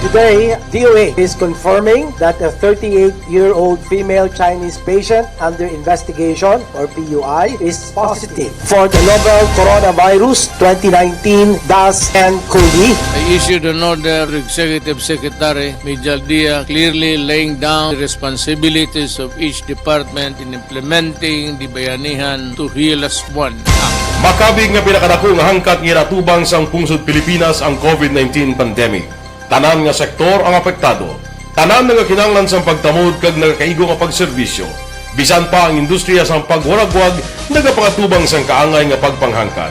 Today, D O A is confirming that a thirty-eight-year-old female Chinese patient under investigation, or P U I, is positive for the novel coronavirus twenty nineteen dash N cov. I issued an order to Executive Secretary Mijal Dia, clearly laying down the responsibilities of each department in implementing the Bayanihan to Heal As One Act. Makabig nga pinakadako nga hangkat nga ginatubang sang pungsod Pilipinas ang covid nineteen pandemic. Tanan nga sektor ang apektado. Tanan nagakinahanglan sang pagtamod kag nagakaigo nga pagserbisyo. Bisan pa ang industriya sang pagwaragwag nagapangatubang sang kaangay nga pagpanghangkat.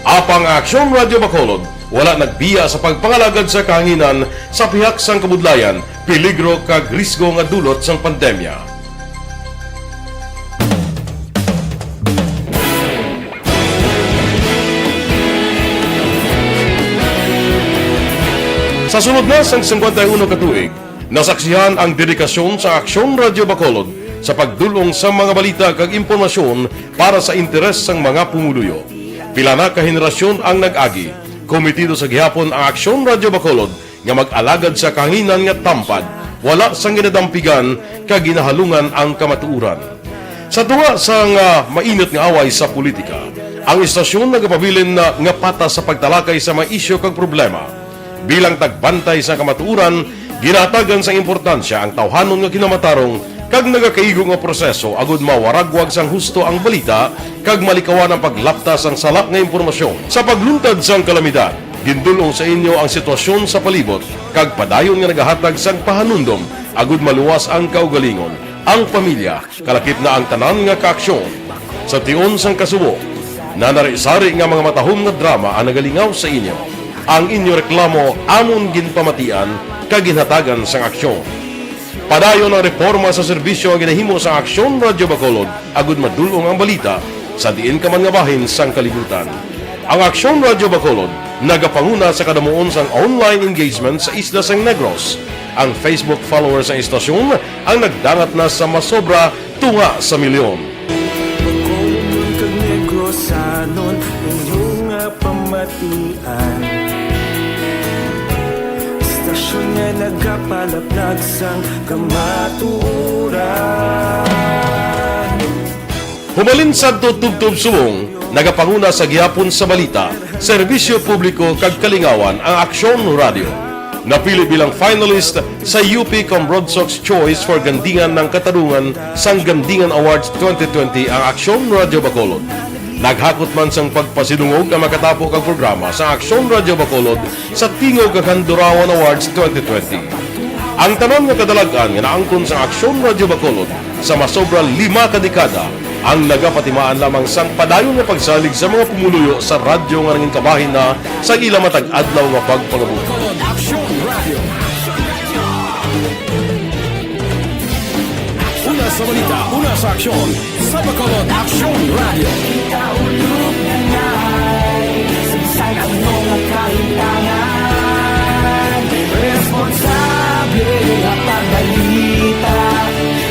Apang ang Aksyon Radyo Bacolod wala nagbiya sa pagpangalagad sa kahanginan sa pihak sang kabudlayan, peligro kag risgo nga dulot sang pandemya. Sa sulod na sang singkwenta y uno ka tuig, nasaksihan ang dedikasyon sa Aksyon Radyo Bacolod sa pagdul-ong sa mga balita kag impormasyon para sa interes sang mga pumuluyo. Pila na ka henerasyon ang nag-agi. Komitido sa gihapon ang Aksyon Radyo Bacolod nga mag-alagad sa kahanginan nga tampad, wala sang ginadampigan kag ginahalungan ang kamatuoran. Sa tunga sang, ah, mainit nga away sa politika, ang istasyon nagapabilin na nga patas sa pagtalakay sa mga isyu kag problema. Bilang tagbantay sa kamatuoran, ginahatagan sang importansya ang tawhanon nga kinamatarong kag nagakaigo nga proseso agud mawaragwag sang husto ang balita kag malikawan ang paglapta sang sala nga impormasyon. Sa pagluntad sang kalamidad, gindul-ong sa inyo ang sitwasyon sa palibot kag padayon nga nagahatag sang pahanumdom agud maluwas ang kaugalingon, ang pamilya, kalakip na ang tanan nga kaaksyon. Sa tion sang kasubo, nanari-sari nga mga matahom nga drama ang nagalingaw sa inyo. Ang inyo reklamo amon ginpamatian kag ginhatagan sang aksyon. Padayon ang reporma sa serbisyo nga ginahimo sang Aksyon Radyo Bacolod agud madul-ong ang balita sa diin ka man nga bahin sang kalibutan. Ang Aksyon Radyo Bacolod nagapanguna sa kadamuon sang online engagement sa isla sang Negros. Ang Facebook followers sang istasyon ang nagdangat na sa masobra tunga sa milyon. Bacolodnon kag Negrosanon, inyo nga pamatian. Istasyon nga nagapalaplag sang kamatuoran. Humalin sadto tubtob subong, nagapanguna sa gihapon sa balita, serbisyo publiko kag kalingawan ang Aksyon Radyo. Napili bilang finalist sa U P Comrod Sox Choice for Gandingan ng Katarungan sang Gandingan Awards twenty twenty ang Aksyon Radyo Bacolod. Naghakot man sang pagpasidungog ang makatapo kag programa sa Aksyon Radyo Bacolod sa Tingog kag Handurawan Awards twenty twenty. Ang tanan nga kadalag-an nga naangkon sa Aksyon Radyo Bacolod sa masobra lima ka dekada ang nagapatimaan lamang sang padayon nga pagsalig sa mga pumuluyo sa radyo nga nangin kabahin na sa ila matag adlaw nga pagpangabuhi. Bacolod Aksyon Radio. Una sa balita, una sa aksyon, sa Bacolod Aksyon Radio. Ikaulog na ngay, saysay ang mga kahitangan. Responsable nga pagbalita,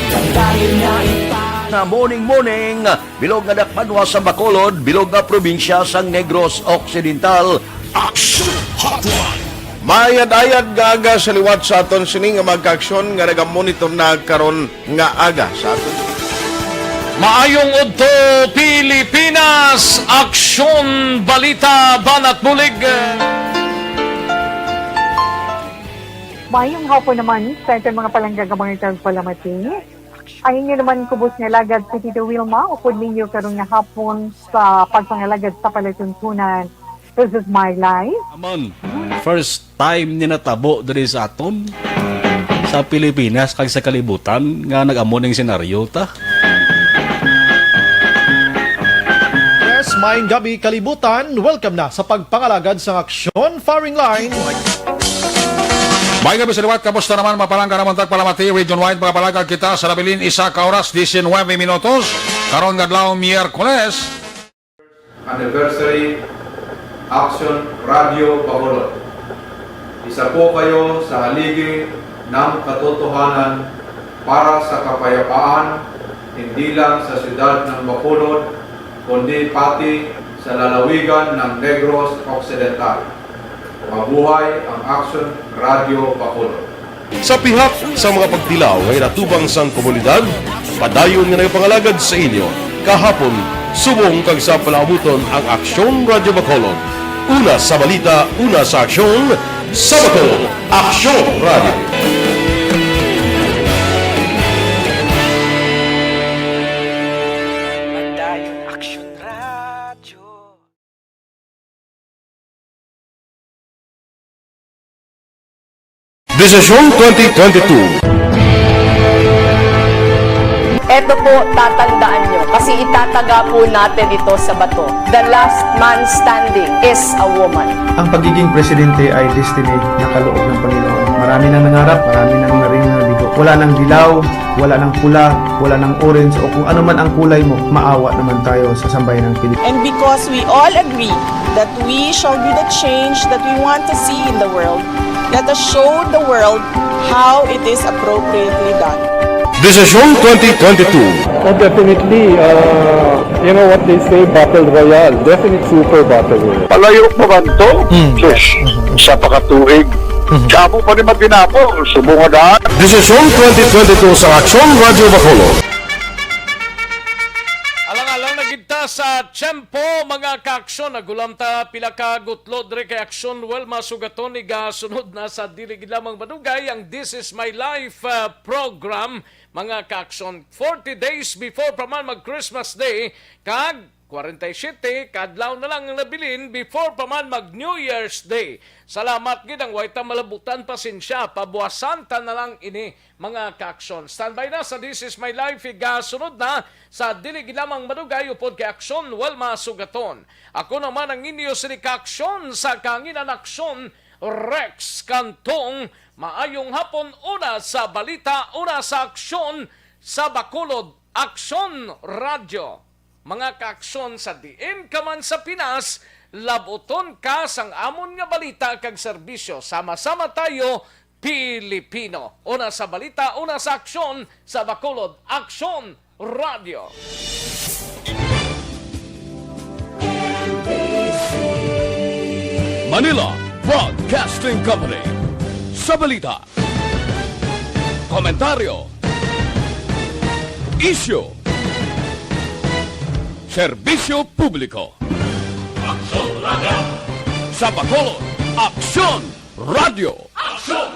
kadayon nga ipa- Na morning, morning, bilog nga dakbanwa sa Bacolod, bilog nga probinsya sang Negros Occidental. Action Hotline. Maayad-ayad nga aga sa liwat sa aton sini nga mga kaaksyon nga nagamonitor na karon nga aga sa aton. Maayong udto, Pilipinas! Aksyon, balita, banat bulig. Mayong hapon naman sa aton mga palangga nga mga tagpalamati. Ang inyo naman kubos nga alagad si Tito Wilma, upod ninyo karon nga hapon sa pagpangalagad sa palatuntunan. This is my life. Aman, first time ni natabo diri sa aton, sa Pilipinas kag sa kalibutan nga nag-amo ning senaryo ta. Yes, maayong gabi, kalibutan. Welcome na sa pagpangalagad sang Aksyon Firing Line. Maayong gabi sa liwat. Kamusta naman, mga palangga nga mga tagpalamati? Region-wide, mga palangga, kita sa nabilin isa ka oras, diecinuebe minutos. Karon nga adlaw, Miyerkules. Anniversary, Aksyon Radio Bacolod. Isa po kayo sa haligi ng katotohanan para sa kapayapaan, hindi lang sa siyudad ng Bacolod, kundi pati sa lalawigan ng Negros Occidental. Mabuhay ang Aksyon Radio Bacolod. Sa pihak sa mga pagtilaw nga ginatubang sang komunidad, padayon nga nagapangalagad sa inyo kahapon, subong kag sa palaabuton ang Aksyon Radio Bacolod. Una sa balita, una sa aksyon, sa Bacolod, Aksyon Radio. Padayon, Aksyon Radio. Desisyon twenty twenty-two. Eto po, tatandaan nyo, kasi itataga po natin ito sa bato. The last man standing is a woman. Ang pagiging presidente ay destiny na kaloob ng Panginoon. Marami nang nangarap, marami nang naring nabigo. Wala nang dilaw, wala nang pula, wala nang orange, o kung ano man ang kulay mo, maawa naman tayo sa sambayan ng Pilipinas. And because we all agree that we shall be the change that we want to see in the world, let us show the world how it is appropriately done. Desisyon twenty twenty-two. Oh, definitely, uh, you know what they say, battle royale. Definitely super battle royale. Palayo pa man to? Hmm. Sus, isa pa ka tuig. Mhm. Damo pa ni matinapo, subong nga daan. Desisyon twenty twenty-two sa Aksyon Radio Bacolod. Alang-alang na gid ta sa tiyempo, mga kaaksyon. Nagulam ta pila ka gutlo diri kay Aksyon Well Masugaton, igasunod na sa dili gid lamang madugay ang This Is My Life, uh, program, mga kaaksyon. Forty days before pa man mag Christmas Day, kag kwarenta y siyete ka adlaw na lang ang nabilin before pa man mag New Year's Day. Salamat gid ang way ta malabutan, pasensya, pabuwasan ta na lang ini, mga kaaksyon. Standby na sa This Is My Life, igasunod na sa dili gid lamang madugay upod kay Aksyon Well Masugaton. Ako naman ang inyo sini kaaksyon sa kahanginan, Aksyon Rex Cantong. Maayong hapon, una sa balita, una sa aksyon, sa Bacolod, Aksyon Radio. Mga kaaksyon, sa diin ka man sa Pinas, labuton ka sang amon nga balita kag serbisyo. Sama-sama tayo, Pilipino. Una sa balita, una sa aksyon, sa Bacolod, Aksyon Radio. Manila Broadcasting Company. Sa balita, komentaryo, isyu, serbisyo publiko. Aksyon Radio. Sa Bacolod, Aksyon Radio. Aksyon